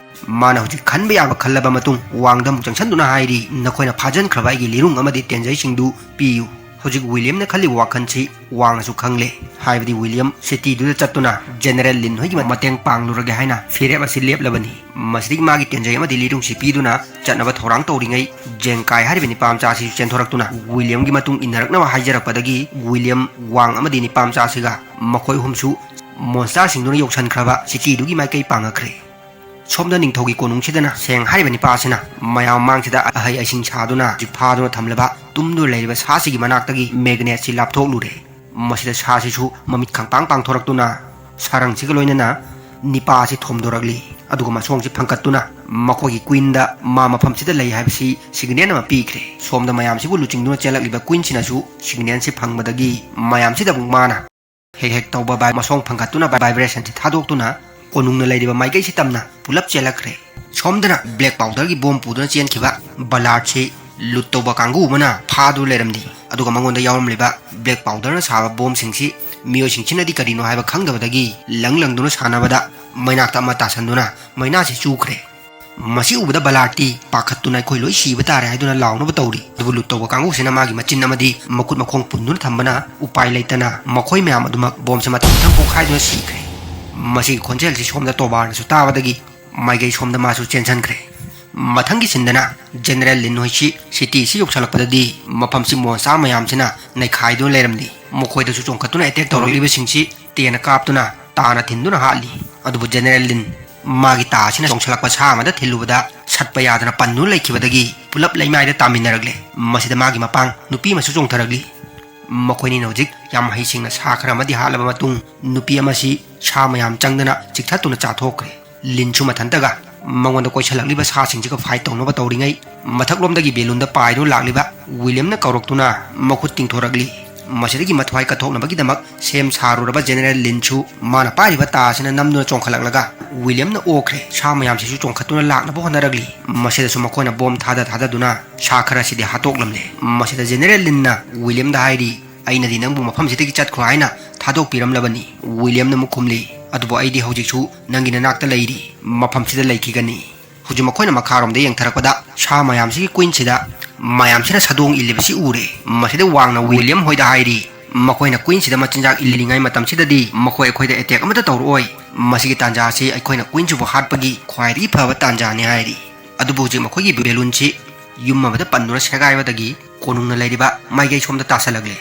ꯃꯥꯅ ꯍꯧꯖꯤꯛ ꯈꯟꯕ ꯌꯥꯕ ꯈꯜꯂꯕ ꯃꯇꯨꯡ ꯋꯥꯡꯗ ꯑꯃꯨꯛ ꯆꯪꯁꯤꯟꯗꯨꯅ ꯍꯥꯏꯔꯤ, "ꯅꯈꯣꯏꯅ ꯐꯥꯖꯤꯟꯈ꯭ꯔꯕ ꯑꯩꯒꯤ ꯂꯤꯔꯨꯡ ꯑꯃꯗꯤ ꯇꯦꯟꯖꯩꯁꯤꯡꯗꯨ ꯄꯤꯌꯨ꯫" ꯍꯧꯖꯤꯛ ꯋꯤꯂꯤꯌꯝꯅ ꯈꯜꯂꯤꯕ ꯋꯥꯈꯜꯁꯤ ꯋꯥꯡꯅꯁꯨ ꯈꯪꯂꯦ꯫ ꯍꯥꯏꯕꯗꯤ ꯋꯤꯂꯤꯌꯝ ꯁꯤꯇꯤꯗꯨꯗ ꯆꯠꯇꯨꯅ ꯖꯦꯅꯦꯔꯦꯜ ꯂꯤꯟ ꯍꯣꯏꯒꯤ ꯃꯇꯦꯡ ꯄꯥꯡꯂꯨꯔꯒꯦ ꯍꯥꯏꯅ ꯐꯤꯔꯦꯞ ꯑꯁꯤ ꯂꯦꯞꯂꯕꯅꯤ꯫ ꯃꯁꯤꯗꯒꯤ ꯃꯥꯒꯤ ꯇꯦꯟꯖꯩ ꯑꯃꯗꯤ ꯂꯤꯔꯨꯡꯁꯤ ꯄꯤꯗꯨꯅ ꯆꯠꯅꯕ ꯊꯧꯔꯥꯡ ꯇꯧꯔꯤꯉꯩ, ꯖꯦꯡꯀꯥꯏ ꯍꯥꯏꯔꯤꯕ ꯅꯤꯄꯥ ꯃꯆꯥ ꯑꯁꯤꯁꯨ ꯆꯦꯟꯊꯣꯔꯛꯇꯨꯅ ꯋꯤꯂꯤꯌꯝꯒꯤ ꯃꯇꯨꯡ ꯏꯟꯅꯔꯛꯅꯕ ꯍꯥꯏꯖꯔꯛꯄꯗꯒꯤ ꯋꯤꯂꯤꯌꯝ, ꯋꯥꯡ ꯑꯃꯗꯤ ꯅꯤꯄꯥ ꯃꯆꯥ ꯑꯁꯤꯒ ꯃꯈꯣꯏ ꯑꯍꯨꯝꯁꯨ ꯃꯣꯟꯁꯇꯔꯁꯤꯡꯗꯨꯅ ꯌꯧꯁꯤꯟꯈ꯭ꯔꯕ ꯁꯤꯇꯤꯗꯨꯒꯤ ꯃꯥꯏꯀꯩ ꯄꯥꯡꯉꯛꯈ꯭ꯔꯦ꯫ ꯁꯣꯝꯗ ꯅꯤꯡꯊꯧꯒꯤ ꯀꯣꯅꯨꯡꯁꯤꯗꯅ ꯁꯦꯡ ꯍꯥꯏꯔꯤꯕ ꯅꯤꯄꯥ ꯑꯁꯤꯅ ꯃꯌꯥꯝ ꯃꯃꯥꯡꯁꯤꯗ ꯑꯍꯩ ꯑꯁꯤꯡ ꯁꯥꯗꯨꯅ ꯍꯧꯖꯤꯛ ꯐꯥꯗꯨꯅ ꯊꯝꯂꯕ ꯇꯨꯝꯗꯨꯅ ꯂꯩꯔꯤꯕ ꯁꯥꯁꯤꯒꯤ ꯃꯅꯥꯛꯇꯒꯤ ꯃꯦꯒꯅꯦꯠꯁꯤ ꯂꯥꯞꯊꯣꯛꯂꯨꯔꯦ꯫ ꯃꯁꯤꯗ ꯁꯥꯁꯤꯁꯨ ꯃꯃꯤꯠ ꯈꯪꯄꯥꯡ ꯄꯥꯡꯊꯣꯔꯛꯇꯨꯅ ꯁꯥꯔꯪꯁꯤꯒ ꯂꯣꯏꯅꯅ ꯅꯤꯄꯥ ꯑꯁꯤ ꯊꯣꯝꯗꯣꯔꯛꯂꯤ꯫ ꯑꯗꯨꯒ ꯃꯁꯣꯡꯁꯤ ꯐꯪꯀꯠꯇꯨꯅ ꯃꯈꯣꯏꯒꯤ ꯀ꯭ꯋꯤꯟꯗ ꯃꯥ ꯃꯐꯝꯁꯤꯗ ꯂꯩ ꯍꯥꯏꯕꯁꯤ ꯁꯤꯒꯅꯦꯜ ꯑꯃ ꯄꯤꯈ꯭ꯔꯦ꯫ ꯁꯣꯝꯗ ꯃꯌꯥꯝꯁꯤꯕꯨ ꯂꯨꯆꯤꯡꯗꯨꯅ ꯆꯦꯜꯂꯛꯂꯤꯕ ꯀ꯭ꯋꯤꯟꯁꯤꯅꯁꯨ ꯁꯤꯒꯅꯦꯜꯁꯤ ꯐꯪꯕꯗꯒꯤ ꯃꯌꯥꯝꯁꯤꯗ ꯑꯃꯨꯛ ꯃꯥꯅ ꯍꯦꯛ ꯍꯦꯛ ꯇꯧꯕ ꯚꯥꯏ ꯃꯁꯣꯡ ꯐꯪꯒꯠꯇꯨꯅ ꯚꯥꯏꯕ꯭ꯔꯦꯁꯟꯁꯤ ꯊꯥꯗꯣꯛꯇꯨꯅ ꯀꯣꯅꯨꯡꯅ ꯂꯩꯔꯤꯕ ꯃꯥꯏꯀꯩꯁꯤ ꯇꯝꯅ ꯄꯨꯂꯞ ꯆꯦꯜꯂꯛꯈ꯭ꯔꯦ꯫ ꯁꯣꯝꯗꯅ ꯕ꯭ꯂꯦꯛ ꯄꯥꯎꯗꯔꯒꯤ ꯕꯣꯝ ꯄꯨꯗꯨꯅ ꯆꯦꯟꯈꯤꯕ ꯕꯂꯥꯔꯠꯁꯤ ꯂꯨꯠ ꯇꯧꯕ ꯀꯥꯡꯕꯨ ꯑꯃꯅ ꯐꯥꯗꯨꯅ ꯂꯩꯔꯝꯂꯤ꯫ ꯑꯗꯨꯒ ꯃꯉꯣꯟꯗ ꯌꯥꯎꯔꯝꯂꯤꯕ ꯕ꯭ꯂꯦꯛ ꯄꯥꯎꯗꯔꯅ ꯁꯥꯕ ꯕꯣꯝꯁꯤꯡꯁꯤ ꯃꯤꯑꯣꯏꯁꯤꯡꯁꯤꯅꯗꯤ ꯀꯔꯤꯅꯣ ꯍꯥꯏꯕ ꯈꯪꯗꯕꯗꯒꯤ ꯂꯪ ꯂꯪꯗꯨꯅ ꯁꯥꯟꯅꯕꯗ ꯃꯩꯅꯥꯛꯇ ꯑꯃ ꯇꯥꯁꯟꯗꯨꯅ ꯃꯩꯅꯥꯁꯤ ꯆꯨꯈ꯭ꯔꯦ꯫ ꯃꯁꯤ ꯎꯕꯗ ꯕꯂꯥꯔꯠꯇꯤ ꯄꯥꯈꯠꯇꯨꯅ "ꯑꯩꯈꯣꯏ ꯂꯣꯏ ꯁꯤꯕ ꯇꯥꯔꯦ" ꯍꯥꯏꯗꯨꯅ ꯂꯥꯎꯅꯕ ꯇꯧꯔꯤ꯫ ꯑꯗꯨꯕꯨ ꯂꯨꯠ ꯇꯧꯕ ꯀꯥꯡꯕꯨꯁꯤꯅ ꯃꯥꯒꯤ ꯃꯆꯤꯟ ꯑꯃꯗꯤ ꯃꯈꯨꯠ ꯃꯈꯣꯡ ꯄꯨꯟꯗꯨꯅ ꯊꯝꯕꯅ ꯎꯄꯥꯏ ꯂꯩꯇꯅ ꯃꯈꯣꯏ ꯃꯌꯥꯝ ꯑꯗꯨꯃꯛ ꯕꯣꯝꯁꯦ ꯃꯊꯪ ꯃꯊꯪ ꯄꯣꯛꯈꯥꯏꯗꯨꯅ ꯁꯤꯈ꯭ꯔꯦ꯫ ꯃꯁꯤꯒꯤ ꯈꯣꯟꯖꯦꯜꯁꯤ ꯁꯣꯝꯗ ꯇꯣꯕꯥꯔꯅꯁꯨ ꯇꯥꯕꯗꯒꯤ ꯃꯥꯏꯀꯩ ꯁꯣꯝꯗ ꯃꯥꯁꯨ ꯆꯦꯟꯁꯤꯟꯈ꯭ꯔꯦ꯫ ꯃꯊꯪꯒꯤ ꯁꯤꯟꯗꯅ ꯖꯦꯅꯦꯔꯦꯜ ꯂꯤꯟ ꯍꯣꯏꯁꯤ ꯁꯤꯇꯤꯁꯤ ꯌꯧꯁꯤꯜꯂꯛꯄꯗꯗꯤ ꯃꯐꯝꯁꯤ ꯃꯣꯟꯁꯇꯔ ꯃꯌꯥꯝꯁꯤꯅ ꯅꯩꯈꯥꯏꯗꯨꯅ ꯂꯩꯔꯝꯂꯤ꯫ ꯃꯈꯣꯏꯗꯁꯨ ꯆꯣꯡꯈꯠꯇꯨꯅ ꯑꯦꯇꯦꯛ ꯇꯧꯔꯛꯂꯤꯕꯁꯤꯡꯁꯤ ꯇꯦꯟꯅ ꯀꯥꯞꯇꯨꯅ ꯇꯥꯅ ꯊꯤꯟꯗꯨꯅ ꯍꯥꯠꯂꯤ꯫ ꯑꯗꯨꯕꯨ ꯖꯦꯅꯦꯔꯦꯜ ꯂꯤꯟ ꯃꯥꯒꯤ ꯇꯥ ꯑꯁꯤꯅ ꯆꯣꯡꯁꯤꯜꯂꯛꯄ ꯁꯥ ꯑꯃꯗ ꯊꯤꯜꯂꯨꯕꯗ ꯁꯠꯄ ꯌꯥꯗꯅ ꯄꯟꯗꯨꯅ ꯂꯩꯈꯤꯕꯗꯒꯤ ꯄꯨꯂꯞ ꯂꯩꯃꯥꯏꯗ ꯇꯥꯃꯤꯟꯅꯔꯛꯂꯦ꯫ ꯃꯁꯤꯗ ꯃꯥꯒꯤ ꯃꯄꯥꯡ ꯅꯨꯄꯤ ꯑꯃꯁꯨ ꯆꯣꯡꯊꯔꯛꯂꯤ꯫ ꯃꯈꯣꯏꯅꯤꯅ ꯍꯧꯖꯤꯛ ꯌꯥꯝ ꯍꯩꯁꯤꯡꯅ ꯁꯥ ꯈꯔ ꯑꯃꯗꯤ ꯍꯥꯠꯂꯕ ꯃꯇꯨꯡ ꯅꯨꯄꯤ ꯑꯃꯁꯤ ꯁꯥ ꯃꯌꯥꯝ ꯆꯪꯗꯅ ꯆꯤꯛꯊꯠꯇꯨꯅ ꯆꯥꯊꯣꯛꯈ꯭ꯔꯦ꯫ ꯂꯤꯟꯁꯨ ꯃꯊꯟꯇꯒ ꯃꯉꯣꯟꯗ ꯀꯣꯏꯁꯜꯂꯛꯂꯤꯕ ꯁꯥꯁꯤꯡꯁꯤꯒ ꯐꯥꯏꯠ ꯇꯧꯅꯕ ꯇꯧꯔꯤꯉꯩ ꯃꯊꯛꯂꯣꯝꯗꯒꯤ ꯕꯦꯂꯨꯟꯗ ꯄꯥꯏꯗꯨꯅ ꯂꯥꯛꯂꯤꯕ ꯋꯤꯂꯤꯌꯝꯅ ꯀꯧꯔꯛꯇꯨꯅ ꯃꯈꯨꯠ ꯇꯤꯡꯊꯣꯔꯛꯂꯤ꯫ ꯃꯁꯤꯗꯒꯤ ꯃꯊ꯭ꯋꯥꯏ ꯀꯠꯊꯣꯛꯅꯕꯒꯤꯗꯃꯛ ꯁꯦꯝ ꯁꯥꯔꯨꯔꯕ ꯖꯦꯅꯦꯔꯦꯜ ꯂꯤꯟꯁꯨ ꯃꯥꯅ ꯄꯥꯏꯔꯤꯕ ꯇꯥ ꯑꯁꯤꯅ ꯅꯝꯗꯨꯅ ꯆꯣꯡꯈꯠꯂꯛꯂꯒ ꯋꯤꯂꯤꯌꯝꯅ ꯑꯣꯈ꯭ꯔꯦ꯫ ꯁꯥ ꯃꯌꯥꯝꯁꯤꯁꯨ ꯆꯣꯡꯈꯠꯇꯨꯅ ꯂꯥꯛꯅꯕ ꯍꯣꯠꯅꯔꯛꯂꯤ꯫ ꯃꯁꯤꯗꯁꯨ ꯃꯈꯣꯏꯅ ꯕꯣꯝ ꯊꯥꯗ ꯊꯥꯗꯗꯨꯅ ꯁꯥ ꯈꯔꯁꯤꯗꯤ ꯍꯥꯠꯇꯣꯛꯂꯝꯂꯦ꯫ ꯃꯁꯤꯗ ꯖꯦꯅꯦꯔꯦꯜ ꯂꯤꯟꯅ ꯋꯤꯂꯤꯌꯝꯗ ꯍꯥꯏꯔꯤ, "ꯑꯩꯅꯗꯤ ꯅꯪꯕꯨ ꯃꯐꯝꯁꯤꯗꯒꯤ ꯆꯠꯈ꯭ꯔꯣ ꯍꯥꯏꯅ ꯊꯥꯗꯣꯛꯄꯤꯔꯝꯂꯕꯅꯤ꯫" ꯋꯤꯂꯤꯌꯝꯅ ꯑꯃꯨꯛ ꯈꯨꯝꯂꯤ, "ꯑꯗꯨꯕꯨ ꯑꯩꯗꯤ ꯍꯧꯖꯤꯛꯁꯨ ꯅꯪꯒꯤ ꯅꯅꯥꯛꯇ ꯂꯩꯔꯤ, ꯃꯐꯝꯁꯤꯗ ꯂꯩꯈꯤꯒꯅꯤ꯫" ꯍꯧꯖꯤꯛ ꯃꯈꯣꯏꯅ ꯃꯈꯥꯔꯣꯝꯗ ꯌꯦꯡꯊꯔꯛꯄꯗ ꯁꯥ ꯃꯌꯥꯝꯁꯤꯒꯤ ꯀ꯭ꯋꯤꯟꯁꯤꯗ ꯃꯌꯥꯝꯁꯤꯅ ꯁꯥꯗꯣꯡ ꯏꯜꯂꯤꯕꯁꯤ ꯎꯔꯦ꯫ ꯃꯁꯤꯗ ꯋꯥꯡꯅ ꯋꯤꯂꯤꯌꯝ ꯍꯣꯏꯗ ꯍꯥꯏꯔꯤ, "ꯃꯈꯣꯏꯅ ꯀ꯭ꯋꯤꯟꯁꯤꯗ ꯃꯆꯤꯟꯖꯥꯛ ꯏꯜꯂꯤꯉꯩ ꯃꯇꯝꯁꯤꯗꯗꯤ ꯃꯈꯣꯏ ꯑꯩꯈꯣꯏꯗ ꯑꯦꯇꯦꯛ ꯑꯃꯠꯇ ꯇꯧꯔꯛꯑꯣꯏ꯫ ꯃꯁꯤꯒꯤ ꯇꯥꯟꯖꯥ ꯑꯁꯤ ꯑꯩꯈꯣꯏꯅ ꯀ꯭ꯋꯤꯟꯁꯤꯕꯨ ꯍꯥꯠꯄꯒꯤ ꯈ꯭ꯋꯥꯏꯗꯒꯤ ꯐꯕ ꯇꯥꯟꯖꯥꯅꯤ" ꯍꯥꯏꯔꯤ꯫ ꯑꯗꯨꯕꯨ ꯍꯧꯖꯤꯛ ꯃꯈꯣꯏꯒꯤ ꯕꯦꯂꯨꯟꯁꯤ ꯌꯨꯝ ꯑꯃꯗ ꯄꯟꯗꯨꯅ ꯁꯦꯒꯥꯏꯕꯗꯒꯤ ꯀꯣꯅꯨꯡꯅ ꯂꯩꯔꯤꯕ ꯃꯥꯏꯀꯩ ꯁꯣꯝꯗ ꯇꯥꯁꯜꯂꯛꯂꯦ꯫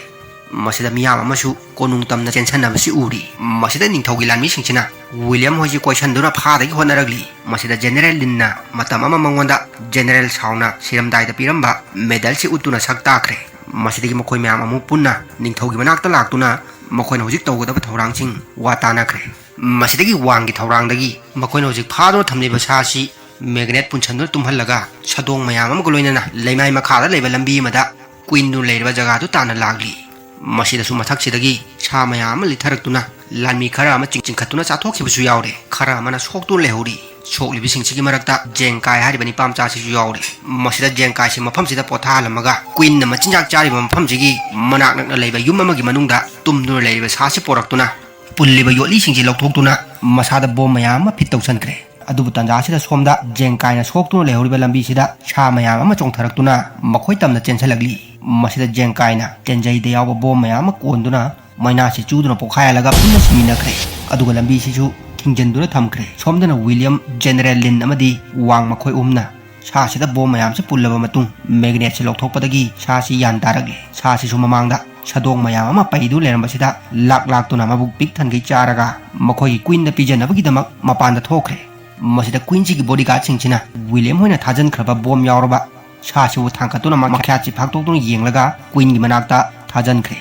ꯃꯁꯤꯗ ꯃꯤꯌꯥꯝ ꯑꯃꯁꯨ ꯀꯣꯅꯨꯡ ꯇꯝꯅ ꯆꯦꯟꯁꯟꯅꯕꯁꯤ ꯎꯔꯤ꯫ ꯃꯁꯤꯗ ꯅꯤꯡꯊꯧꯒꯤ ꯂꯥꯟꯃꯤꯁꯤꯡꯁꯤꯅ ꯋꯤꯂꯤꯌꯝ ꯍꯣꯏꯁꯤ ꯀꯣꯏꯁꯟꯗꯨꯅ ꯐꯥꯗꯒꯤ ꯍꯣꯠꯅꯔꯛꯂꯤ꯫ ꯃꯁꯤꯗ ꯖꯦꯅꯦꯔꯦꯜ ꯂꯤꯟꯅ ꯃꯇꯝ ꯑꯃ ꯃꯉꯣꯟꯗ ꯖꯦꯅꯦꯔꯦꯜ ꯁꯥꯎꯅ ꯁꯤꯔꯝꯗꯥꯏꯗ ꯄꯤꯔꯝꯕ ꯃꯦꯗꯜꯁꯤ ꯎꯠꯇꯨꯅ ꯁꯛ ꯇꯥꯛꯈ꯭ꯔꯦ꯫ ꯃꯁꯤꯗꯒꯤ ꯃꯈꯣꯏ ꯃꯌꯥꯝ ꯑꯃꯨꯛ ꯄꯨꯟꯅ ꯅꯤꯡꯊꯧꯒꯤ ꯃꯅꯥꯛꯇ ꯂꯥꯛꯇꯨꯅ ꯃꯈꯣꯏꯅ ꯍꯧꯖꯤꯛ ꯇꯧꯒꯗꯕ ꯊꯧꯔꯥꯡꯁꯤꯡ ꯋꯥ ꯇꯥꯅꯈ꯭ꯔꯦ꯫ ꯃꯁꯤꯗꯒꯤ ꯋꯥꯡꯒꯤ ꯊꯧꯔꯥꯡꯗꯒꯤ ꯃꯈꯣꯏꯅ ꯍꯧꯖꯤꯛ ꯐꯥꯗꯨꯅ ꯊꯝꯂꯤꯕ ꯁꯥ ꯑꯁꯤ ꯃꯦꯒꯅꯦꯠ ꯄꯨꯟꯁꯟꯗꯨꯅ ꯇꯨꯝꯍꯜꯂꯒ ꯁꯥꯗꯣꯡ ꯃꯌꯥꯝ ꯑꯃꯒ ꯂꯣꯏꯅꯅ ꯂꯩꯃꯥꯏ ꯃꯈꯥꯗ ꯂꯩꯕ ꯂꯝꯕꯤ ꯑꯃꯗ ꯀ꯭ꯋꯤꯟꯗꯨꯅ ꯂꯩꯔꯤꯕ ꯖꯒꯥꯗꯨ ꯇꯥꯟꯅ ꯂꯥꯛꯂꯤ꯫ ꯃꯁꯤꯗꯁꯨ ꯃꯊꯛꯁꯤꯗꯒꯤ ꯁꯥ ꯃꯌꯥꯝ ꯑꯃ ꯂꯤꯊꯔꯛꯇꯨꯅ ꯂꯥꯟꯃꯤ ꯈꯔ ꯑꯃ ꯆꯤꯡ-, ꯆꯤꯡꯈꯠꯇꯨꯅ ꯆꯥꯊꯣꯛꯈꯤꯕꯁꯨ ꯌꯥꯎꯔꯦ꯫ ꯈꯔ ꯑꯃꯅ ꯁꯣꯛꯇꯨꯅ ꯂꯩꯍꯧꯔꯤ꯫ ꯁꯣꯛꯂꯤꯕꯁꯤꯡꯁꯤꯒꯤ ꯃꯔꯛꯇ ꯖꯦꯡꯀꯥꯏ ꯍꯥꯏꯔꯤꯕ ꯅꯤꯄꯥ ꯃꯆꯥꯁꯤꯁꯨ ꯌꯥꯎꯔꯦ꯫ ꯃꯁꯤꯗ ꯖꯦꯡꯀꯥꯏꯁꯤ ꯃꯐꯝꯁꯤꯗ ꯄꯣꯊꯥꯍꯜꯂꯝꯃꯒ ꯀ꯭ꯋꯤꯟꯅ ꯃꯆꯤꯟꯖꯥꯛ ꯆꯥꯔꯤꯕ ꯃꯐꯝꯁꯤꯒꯤ ꯃꯅꯥꯛ ꯅꯛꯅ ꯂꯩꯕ ꯌꯨꯝ ꯑꯃꯒꯤ ꯃꯅꯨꯡꯗ ꯇꯨꯝꯗꯨꯅ ꯂꯩꯔꯤꯕ ꯁꯥꯁꯤ ꯄꯣꯔꯛꯇꯨꯅ ꯄꯨꯜꯂꯤꯕ ꯌꯣꯠꯂꯤꯁꯤꯡꯁꯤ ꯂꯧꯊꯣꯛꯇꯨꯅ ꯃꯁꯥꯗ ꯕꯣꯝ ꯃꯌꯥꯝ ꯑꯃ ꯐꯤꯠ ꯇꯧꯁꯟꯈ꯭ꯔꯦ꯫ ꯑꯗꯨꯕꯨ ꯇꯥꯟꯖꯥꯁꯤꯗ ꯁꯣꯝꯗ ꯖꯦꯡꯀꯥꯏꯅ ꯁꯣꯛꯇꯨꯅ ꯂꯩꯍꯧꯔꯤꯕ ꯂꯝꯕꯤꯁꯤꯗ ꯁꯥ ꯃꯌꯥꯝ ꯑꯃ ꯆꯣꯡꯊꯔꯛꯇꯨꯅ ꯃꯈꯣꯏ ꯇꯝꯅ ꯆꯦꯟꯁꯤꯜꯂꯛꯂꯤ꯫ ꯃꯁꯤꯗ ꯖꯦꯡꯀꯥꯏꯅ ꯇꯦꯟꯖꯩꯗ ꯌꯥꯎꯕ ꯕꯣꯝ ꯃꯌꯥꯝ ꯑꯃ ꯀꯣꯟꯗꯨꯅ ꯃꯩꯅꯥꯁꯤ ꯆꯨꯗꯨꯅ ꯄꯣꯈꯥꯏꯍꯜꯂꯒ ꯄꯨꯟꯅ ꯁꯤꯃꯤꯟꯅꯈ꯭ꯔꯦ꯫ ꯑꯗꯨꯒ ꯂꯝꯕꯤꯁꯤꯁꯨ ꯊꯤꯡꯖꯤꯟꯗꯨꯅ ꯊꯝꯈ꯭ꯔꯦ꯫ ꯁꯣꯝꯗꯅ ꯋꯤꯂꯤꯌꯝ, ꯖꯦꯅꯦꯔꯦꯜ ꯂꯤꯟ ꯑꯃꯗꯤ ꯋꯥꯡ ꯃꯈꯣꯏ ꯑꯍꯨꯝꯅ ꯁꯥꯁꯤꯗ ꯕꯣꯝ ꯃꯌꯥꯝꯁꯤ ꯄꯨꯜꯂꯕ ꯃꯇꯨꯡ ꯃꯦꯒꯅꯦꯠꯁꯤ ꯂꯧꯊꯣꯛꯄꯗꯒꯤ ꯁꯥꯁꯤ ꯌꯥꯟ ꯇꯥꯔꯛꯂꯦ꯫ ꯁꯥꯁꯤꯁꯨ ꯃꯃꯥꯡꯗ ꯁꯥꯗꯣꯡ ꯃꯌꯥꯝ ꯑꯃ ꯄꯩꯗꯨꯅ ꯂꯩꯔꯝꯕꯁꯤꯗ ꯂꯥꯛ ꯂꯥꯛꯇꯨꯅ ꯃꯕꯨꯛ ꯄꯤꯛ ꯊꯟꯈꯩ ꯆꯥꯔꯒ ꯃꯈꯣꯏꯒꯤ ꯀ꯭ꯋꯤꯟꯗ ꯄꯤꯖꯅꯕꯒꯤꯗꯃꯛ ꯃꯄꯥꯟꯗ ꯊꯣꯛꯈ꯭ꯔꯦ꯫ ꯃꯁꯤꯗ ꯀ꯭ꯋꯤꯟꯁꯤꯒꯤ ꯕꯣꯗꯤꯒꯥꯔꯗꯁꯤꯡꯁꯤꯅ ꯋꯤꯂꯤꯌꯝ ꯍꯣꯏꯅ ꯊꯥꯖꯟꯈ꯭ꯔꯕ ꯕꯣꯝ ꯌꯥꯎꯔꯕ ꯁꯥꯁꯤꯕꯨ ꯊꯥꯡꯒꯠꯇꯨꯅ ꯃꯈ꯭ꯌꯥꯠꯁꯤ ꯐꯥꯛꯇꯣꯛꯇꯨꯅ ꯌꯦꯡꯂꯒ ꯀ꯭ꯋꯤꯟꯒꯤ ꯃꯅꯥꯛꯇ ꯊꯥꯖꯟꯈ꯭ꯔꯦ꯫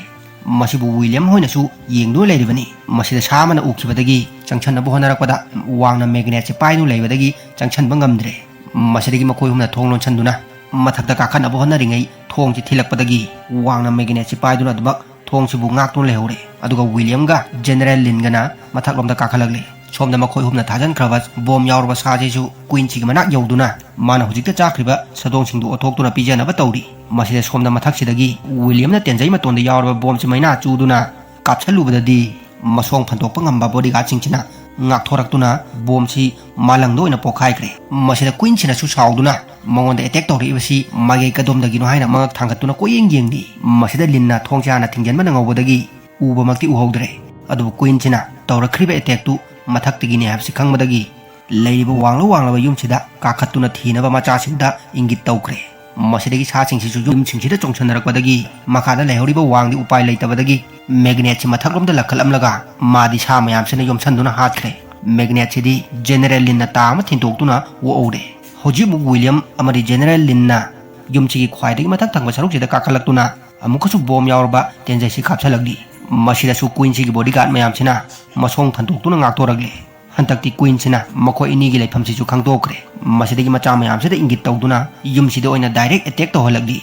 ꯃꯁꯤꯕꯨ ꯋꯤꯂꯤꯌꯝ ꯍꯣꯏꯅꯁꯨ ꯌꯦꯡꯗꯨꯅ ꯂꯩꯔꯤꯕꯅꯤ꯫ ꯃꯁꯤꯗ ꯁꯥ ꯑꯃꯅ ꯎꯈꯤꯕꯗꯒꯤ ꯆꯪꯁꯟꯅꯕ ꯍꯣꯠꯅꯔꯛꯄꯗ ꯋꯥꯡꯅ ꯃꯦꯒꯅꯦꯠꯁꯤ ꯄꯥꯏꯗꯨꯅ ꯂꯩꯕꯗꯒꯤ ꯆꯪꯁꯟꯕ ꯉꯝꯗ꯭ꯔꯦ꯫ ꯃꯁꯤꯗꯒꯤ ꯃꯈꯣꯏ ꯑꯍꯨꯝꯅ ꯊꯣꯡ ꯂꯣꯟꯁꯟꯗꯨꯅ ꯃꯊꯛꯇ ꯀꯥꯈꯠꯅꯕ ꯍꯣꯠꯅꯔꯤꯉꯩ ꯊꯣꯡꯁꯤ ꯊꯤꯜꯂꯛꯄꯗꯒꯤ ꯋꯥꯡꯅ ꯃꯦꯒꯅꯦꯠꯁꯤ ꯄꯥꯏꯗꯨꯅ ꯑꯗꯨꯃꯛ ꯊꯣꯡꯁꯤꯕꯨ ꯉꯥꯛꯇꯨꯅ ꯂꯩꯍꯧꯔꯦ꯫ ꯑꯗꯨꯒ ꯋꯤꯂꯤꯌꯝꯒ ꯖꯦꯅꯦꯔꯦꯜ ꯂꯤꯟꯒꯅ ꯃꯊꯛꯂꯣꯝꯗ ꯀꯥꯈꯠꯂꯛꯂꯦ꯫ ꯁꯣꯝꯗ ꯃꯈꯣꯏ ꯑꯍꯨꯝꯅ ꯊꯥꯖꯟꯈ꯭ꯔꯕ ꯕꯣꯝ ꯌꯥꯎꯔꯕ ꯁꯥꯁꯤꯁꯨ ꯀ꯭ꯋꯤꯟꯁꯤꯒꯤ ꯃꯅꯥꯛ ꯌꯧꯗꯨꯅ ꯃꯥꯅ ꯍꯧꯖꯤꯛꯇ ꯆꯥꯈ꯭ꯔꯤꯕ ꯁꯥꯗꯣꯡꯁꯤꯡꯗꯨ ꯑꯣꯠꯊꯣꯛꯇꯨꯅ ꯄꯤꯖꯅꯕ ꯇꯧꯔꯤ꯫ ꯃꯁꯤꯗ ꯁꯣꯝꯗ ꯃꯊꯛꯁꯤꯗꯒꯤ ꯋꯤꯂꯤꯌꯝꯅ ꯇꯦꯟꯖꯩ ꯃꯇꯣꯟꯗ ꯌꯥꯎꯔꯕ ꯕꯣꯝꯁꯤ ꯃꯩꯅꯥ ꯆꯨꯗꯨꯅ ꯀꯥꯞꯁꯜꯂꯨꯕꯗꯗꯤ ꯃꯁꯣꯡ ꯐꯟꯗꯣꯛꯄ ꯉꯝꯕ ꯕꯣꯗꯤꯒꯥꯔꯗꯁꯤꯡꯁꯤꯅ ꯉꯥꯛꯊꯣꯔꯛꯇꯨꯅ ꯕꯣꯝꯁꯤ ꯃꯥꯂꯪꯗ ꯑꯣꯏꯅ ꯄꯣꯈꯥꯏꯈ꯭ꯔꯦ꯫ ꯃꯁꯤꯗ ꯀ꯭ꯋꯤꯟꯁꯤꯅꯁꯨ ꯁꯥꯎꯗꯨꯅ ꯃꯉꯣꯟꯗ ꯑꯦꯇꯦꯛ ꯇꯧꯔꯛꯏꯕꯁꯤ ꯃꯥꯏꯀꯩ ꯀꯗꯣꯝꯗꯒꯤꯅꯣ ꯍꯥꯏꯅ ꯃꯉꯛ ꯊꯥꯡꯒꯠꯇꯨꯅ ꯀꯣꯏꯌꯦꯡ ꯌꯦꯡꯂꯤ꯫ ꯃꯁꯤꯗ ꯂꯤꯟꯅ ꯊꯣꯡꯁꯦ ꯍꯥꯟꯅ ꯊꯤꯡꯖꯤꯟꯕ ꯅꯪꯍꯧꯕꯗꯒꯤ ꯎꯕꯃꯛꯇꯤ ꯎꯍꯧꯗ꯭ꯔꯦ꯫ ꯑꯗꯨꯕꯨ ꯀ꯭ꯋꯤꯟꯁꯤꯅ ꯇꯧꯔꯛꯈ꯭ꯔꯤꯕ ꯑꯦꯇꯦꯛꯇꯨ ꯃꯊꯛꯇꯒꯤꯅꯤ ꯍꯥꯏꯕꯁꯤ ꯈꯪꯕꯗꯒꯤ ꯂꯩꯔꯤꯕ ꯋꯥꯡꯂ ꯋꯥꯡꯂꯕ ꯌꯨꯝꯁꯤꯗ ꯀꯥꯈꯠꯇꯨꯅ ꯊꯤꯅꯕ ꯃꯆꯥꯁꯤꯡꯗ ꯏꯪꯒꯤꯠ ꯇꯧꯈ꯭ꯔꯦ꯫ ꯃꯁꯤꯗꯒꯤ ꯁꯥꯁꯤꯡꯁꯤꯁꯨ ꯌꯨꯝꯁꯤꯡꯁꯤꯗ ꯆꯣꯡꯁꯤꯟꯅꯔꯛꯄꯗꯒꯤ ꯃꯈꯥꯗ ꯂꯩꯍꯧꯔꯤꯕ ꯋꯥꯡꯗꯤ ꯎꯄꯥꯏ ꯂꯩꯇꯕꯗꯒꯤ ꯃꯦꯒꯅꯦꯠꯁꯤ ꯃꯊꯛꯂꯣꯝꯗ ꯂꯪꯈꯠꯂꯝꯂꯒ ꯃꯥꯗꯤ ꯁꯥ ꯃꯌꯥꯝꯁꯤꯅ ꯌꯣꯝꯁꯟꯗꯨꯅ ꯍꯥꯠꯈ꯭ꯔꯦ꯫ ꯃꯦꯒꯅꯦꯠꯁꯤꯗꯤ ꯖꯦꯅꯦꯔꯦꯜ ꯂꯤꯟꯅ ꯇꯥ ꯑꯃ ꯊꯤꯟꯗꯣꯛꯇꯨꯅ ꯑꯣꯛꯍꯧꯔꯦ꯫ ꯍꯧꯖꯤꯛ ꯑꯃꯨꯛ ꯋꯤꯂꯤꯌꯝ ꯑꯃꯗꯤ ꯖꯦꯅꯦꯔꯦꯜ ꯂꯤꯟꯅ ꯌꯨꯝꯁꯤꯒꯤ ꯈ꯭ꯋꯥꯏꯗꯒꯤ ꯃꯊꯛ ꯊꯪꯕ ꯁꯔꯨꯛꯁꯤꯗ ꯀꯥꯈꯠꯂꯛꯇꯨꯅ ꯑꯃꯨꯛꯀꯁꯨ ꯕꯣꯝ ꯌꯥꯎꯔꯕ ꯇꯦꯟꯖꯩꯁꯤ ꯀꯥꯞꯁꯤꯜꯂꯛꯂꯤ꯫ ꯃꯁꯤꯗꯁꯨ ꯀꯨꯏꯟꯁꯤꯒꯤ ꯕꯣꯗꯤꯒꯥꯔꯗ ꯃꯌꯥꯝꯁꯤꯅ ꯃꯁꯣꯡ ꯐꯟꯗꯣꯛꯇꯨꯅ ꯉꯥꯛꯊꯣꯔꯛꯂꯤ꯫ ꯍꯟꯗꯛꯇꯤ ꯀꯨꯏꯟꯁꯤꯅ ꯃꯈꯣꯏ ꯑꯅꯤꯒꯤ ꯂꯩꯐꯝꯁꯤꯁꯨ ꯈꯪꯗꯣꯛꯈ꯭ꯔꯦ꯫ ꯃꯁꯤꯗꯒꯤ ꯃꯆꯥ ꯃꯌꯥꯝꯁꯤꯗ ꯏꯪꯒꯤꯠ ꯇꯧꯗꯨꯅ ꯌꯨꯝꯁꯤꯗ ꯑꯣꯏꯅ ꯗꯥꯏꯔꯦꯛ ꯑꯦꯇꯦꯛ ꯇꯧꯍꯜꯂꯛꯂꯤ꯫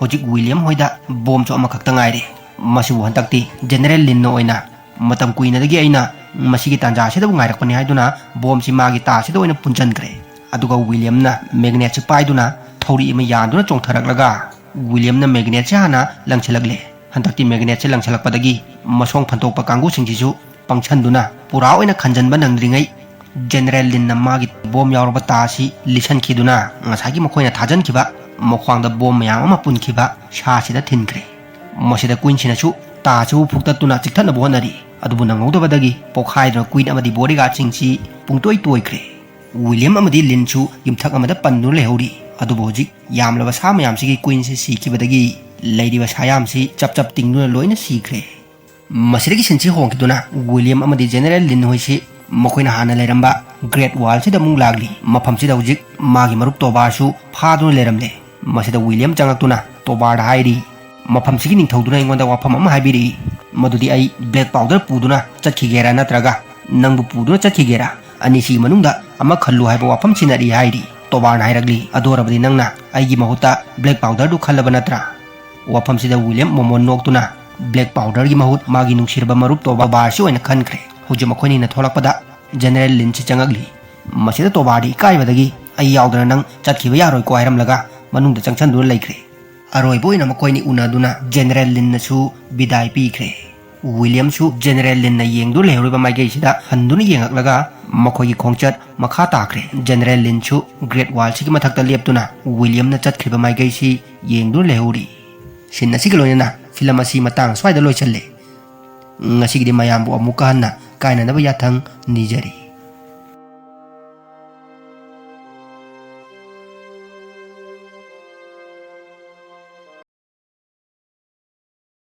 ꯍꯧꯖꯤꯛ ꯋꯤꯂꯤꯌꯝ ꯍꯣꯏꯗ ꯕꯣꯝꯁꯨ ꯑꯃꯈꯛꯇ ꯉꯥꯏꯔꯦ꯫ ꯃꯁꯤꯕꯨ ꯍꯟꯗꯛꯇꯤ ꯖꯦꯅꯦꯔꯦꯜ ꯂꯤꯟꯅ ꯑꯣꯏꯅ ꯃꯇꯝ ꯀꯨꯏꯅꯗꯒꯤ ꯑꯩꯅ ꯃꯁꯤꯒꯤ ꯇꯥꯟꯖꯥ ꯑꯁꯤꯗꯕꯨ ꯉꯥꯏꯔꯛꯄꯅꯤ ꯍꯥꯏꯗꯨꯅ ꯕꯣꯝꯁꯤ ꯃꯥꯒꯤ ꯇꯥꯁꯤꯗ ꯑꯣꯏꯅ ꯄꯨꯟꯁꯤꯟꯈ꯭ꯔꯦ꯫ ꯑꯗꯨꯒ ꯋꯤꯂꯤꯌꯝꯅ ꯃꯦꯒꯅꯦꯠꯁꯤ ꯄꯥꯏꯗꯨꯅ ꯊꯧꯔꯤ ꯑꯃ ꯌꯥꯟꯗꯨꯅ ꯆꯣꯡꯊꯔꯛꯂꯒ ꯋꯤꯂꯤꯌꯝꯅ ꯃꯦꯒꯅꯦꯠꯁꯤ ꯍꯥꯟꯅ ꯂꯪꯁꯤꯜꯂꯛꯂꯦ꯫ ꯍꯟꯗꯛꯇꯤ ꯃꯦꯒꯅꯦꯠꯁꯤ ꯂꯪꯁꯤꯜꯂꯛꯄꯗꯒꯤ ꯃꯁꯣꯡ ꯐꯟꯗꯣꯛꯄ ꯀꯥꯡꯕꯨꯁꯤꯡꯁꯤꯁꯨ ꯄꯪꯁꯟꯗꯨꯅ ꯄꯨꯔꯥ ꯑꯣꯏꯅ ꯈꯟꯖꯟꯕ ꯅꯪꯗ꯭ꯔꯤꯉꯩ ꯖꯦꯅꯦꯔꯦꯜ ꯂꯤꯟꯅ ꯃꯥꯒꯤ ꯕꯣꯝ ꯌꯥꯎꯔꯕ ꯇꯥ ꯑꯁꯤ ꯂꯤꯁꯟꯈꯤꯗꯨꯅ ꯉꯁꯥꯏꯒꯤ ꯃꯈꯣꯏꯅ ꯊꯥꯖꯟꯈꯤꯕ ꯃꯈ꯭ꯋꯥꯡꯗ ꯕꯣꯝ ꯃꯌꯥꯝ ꯑꯃ ꯄꯨꯟꯈꯤꯕ ꯁꯥꯁꯤꯗ ꯊꯤꯟꯈ꯭ꯔꯦ꯫ ꯃꯁꯤꯗ ꯀꯨꯏꯟꯁꯤꯅꯁꯨ ꯇꯥ ꯑꯁꯤꯕꯨ ꯐꯨꯛꯇꯠꯇꯨꯅ ꯆꯤꯛꯊꯠꯅꯕ ꯍꯣꯠꯅꯔꯤ꯫ ꯑꯗꯨꯕꯨ ꯅꯪꯍꯧꯗꯕꯗꯒꯤ ꯄꯣꯈꯥꯏꯗꯨꯅ ꯀꯨꯏꯟ ꯑꯃꯗꯤ ꯕꯣꯗꯤꯒꯥꯔꯗꯁꯤꯡꯁꯤ ꯄꯨꯡꯇꯣꯏ ꯇꯣꯏꯈ꯭ꯔꯦ꯫ ꯋꯤꯂꯤꯌꯝ ꯑꯃꯗꯤ ꯂꯤꯟꯁꯨ ꯌꯨꯝꯊꯛ ꯑꯃꯗ ꯄꯟꯗꯨꯅ ꯂꯩꯍꯧꯔꯤ꯫ ꯑꯗꯨꯕꯨ ꯍꯧꯖꯤꯛ ꯌꯥꯝꯂꯕ ꯁꯥ ꯃꯌꯥꯝꯁꯤꯒꯤ ꯀꯨꯏꯟꯁꯤ ꯁꯤꯈꯤꯕꯗꯒꯤ ꯂꯩꯔꯤꯕ ꯁꯥꯌꯥꯝꯁꯤ ꯆꯞ ꯆꯞ ꯇꯤꯡꯗꯨꯅ ꯂꯣꯏꯅ ꯁꯤꯈ꯭ꯔꯦ꯫ ꯃꯁꯤꯗꯒꯤ ꯁꯤꯟꯁꯤ ꯍꯣꯡꯈꯤꯗꯨꯅ ꯋꯤꯂꯤꯌꯝ ꯑꯃꯗꯤ ꯖꯦꯅꯦꯔꯦꯜ ꯂꯤꯟ ꯍꯣꯏꯁꯤ ꯃꯈꯣꯏꯅ ꯍꯥꯟꯅ ꯂꯩꯔꯝꯕ ꯒ꯭ꯔꯦꯠ ꯋꯥꯜꯁꯤꯗ ꯑꯃꯨꯛ ꯂꯥꯛꯂꯤ꯫ ꯃꯐꯝꯁꯤꯗ ꯍꯧꯖꯤꯛ ꯃꯥꯒꯤ ꯃꯔꯨꯞ ꯇꯣꯕꯥꯔꯁꯨ ꯐꯥꯗꯨꯅ ꯂꯩꯔꯝꯂꯦ꯫ ꯃꯁꯤꯗ ꯋꯤꯂꯤꯌꯝ ꯆꯪꯂꯛꯇꯨꯅ ꯇꯣꯕꯥꯔꯗ ꯍꯥꯏꯔꯤ, "ꯃꯐꯝꯁꯤꯒꯤ ꯅꯤꯡꯊꯧꯗꯨꯅ ꯑꯩꯉꯣꯟꯗ ꯋꯥꯐꯝ ꯑꯃ ꯍꯥꯏꯕꯤꯔꯛꯏ, ꯃꯗꯨꯗꯤ ꯑꯩ ꯕ꯭ꯂꯦꯛ ꯄꯥꯎꯗꯔ ꯄꯨꯗꯨꯅ ꯆꯠꯈꯤꯒꯦꯔꯥ ꯅꯠꯇ꯭ꯔꯒ ꯅꯪꯕꯨ ꯄꯨꯗꯨꯅ ꯆꯠꯈꯤꯒꯦꯔꯥ? ꯑꯅꯤꯁꯤꯒꯤ ꯃꯅꯨꯡꯗ ꯑꯃ ꯈꯜꯂꯨ ꯍꯥꯏꯕ ꯋꯥꯐꯝ ꯁꯤꯟꯅꯔꯤ" ꯍꯥꯏꯔꯤ꯫ ꯇꯣꯕꯥꯔꯅ ꯍꯥꯏꯔꯛꯂꯤ, "ꯑꯗꯨ ꯑꯣꯏꯔꯕꯗꯤ ꯅꯪꯅ ꯑꯩꯒꯤ ꯃꯍꯨꯠꯇ ꯕ꯭ꯂꯦꯛ ꯄꯥꯎꯗꯔꯗꯨ ꯈꯜꯂꯕ ꯅꯠꯇ꯭ꯔꯥ?" ꯋꯥꯐꯝꯁꯤꯗ ꯋꯤꯂꯤꯌꯝ ꯃꯣꯃꯣꯟ ꯅꯣꯛꯇꯨꯅ, "ꯕ꯭ꯂꯦꯛ ꯄꯥꯎꯗꯔꯒꯤ ꯃꯍꯨꯠ ꯃꯥꯒꯤ ꯅꯨꯡꯁꯤꯔꯕ ꯃꯔꯨꯞ ꯇꯣꯕꯥꯔꯁꯤ ꯑꯣꯏꯅ ꯈꯟꯈ꯭ꯔꯦ"꯫ ꯍꯧꯖꯤꯛ ꯃꯈꯣꯏꯅꯤꯅ ꯊꯣꯛꯂꯛꯄꯗ ꯖꯦꯅꯦꯔꯦꯜ ꯂꯤꯟꯁꯤ ꯆꯪꯉꯛꯂꯤ꯫ ꯃꯁꯤꯗ ꯇꯣꯕꯥꯔꯗꯤ ꯏꯀꯥꯏꯕꯗꯒꯤ "ꯑꯩ ꯌꯥꯎꯗꯅ ꯅꯪ ꯆꯠꯈꯤꯕ ꯌꯥꯔꯣꯏꯀꯣ" ꯍꯥꯏꯔꯝꯂꯒ ꯃꯅꯨꯡꯗ ꯆꯪꯁꯤꯟꯗꯨꯅ ꯂꯩꯈ꯭ꯔꯦ꯫ ꯑꯔꯣꯏꯕ ꯑꯣꯏꯅ ꯃꯈꯣꯏꯅꯤ ꯎꯅꯗꯨꯅ ꯖꯦꯅꯦꯔꯦꯜ ꯂꯤꯟꯅꯁꯨ ꯕꯤꯗꯥꯏ ꯄꯤꯈ꯭ꯔꯦ꯫ ꯋꯤꯂꯤꯌꯝꯁꯨ ꯖꯦꯅꯦꯔꯦꯜ ꯂꯤꯟꯅ ꯌꯦꯡꯗꯨꯅ ꯂꯩꯍꯧꯔꯤꯕ ꯃꯥꯏꯀꯩꯁꯤꯗ ꯍꯟꯗꯨꯅ ꯌꯦꯡꯉꯛꯂꯒ ꯃꯈꯣꯏꯒꯤ ꯈꯣꯡꯆꯠ ꯃꯈꯥ ꯇꯥꯈ꯭ꯔꯦ꯫ ꯖꯦꯅꯦꯔꯦꯜ ꯂꯤꯟꯁꯨ ꯒ꯭ꯔꯦꯠ ꯋꯥꯜꯁꯤꯒꯤ ꯃꯊꯛꯇ ꯂꯦꯞꯇꯨꯅ ꯋꯤꯂꯤꯌꯝꯅ ꯆꯠꯈ꯭ꯔꯤꯕ ꯃꯥꯏꯀꯩꯁꯤ ꯌꯦꯡꯗꯨꯅ ꯂꯩꯍꯧꯔꯤ꯫ ꯁꯤꯟ ꯑꯁꯤꯒ ꯂꯣꯏꯅꯅ ꯐꯤꯂꯝ ꯑꯁꯤ ꯃꯇꯥꯡ ꯑꯁ꯭ꯋꯥꯏꯗ ꯂꯣꯏꯁꯤꯜꯂꯦ꯫ ꯉꯁꯤꯒꯤꯗꯤ ꯃꯌꯥꯝꯕꯨ ꯑꯃꯨꯛꯀ ꯍꯟꯅ ꯀꯥꯏꯅꯅꯕ ꯌꯥꯊꯪ ꯅꯤꯖꯔꯤ꯫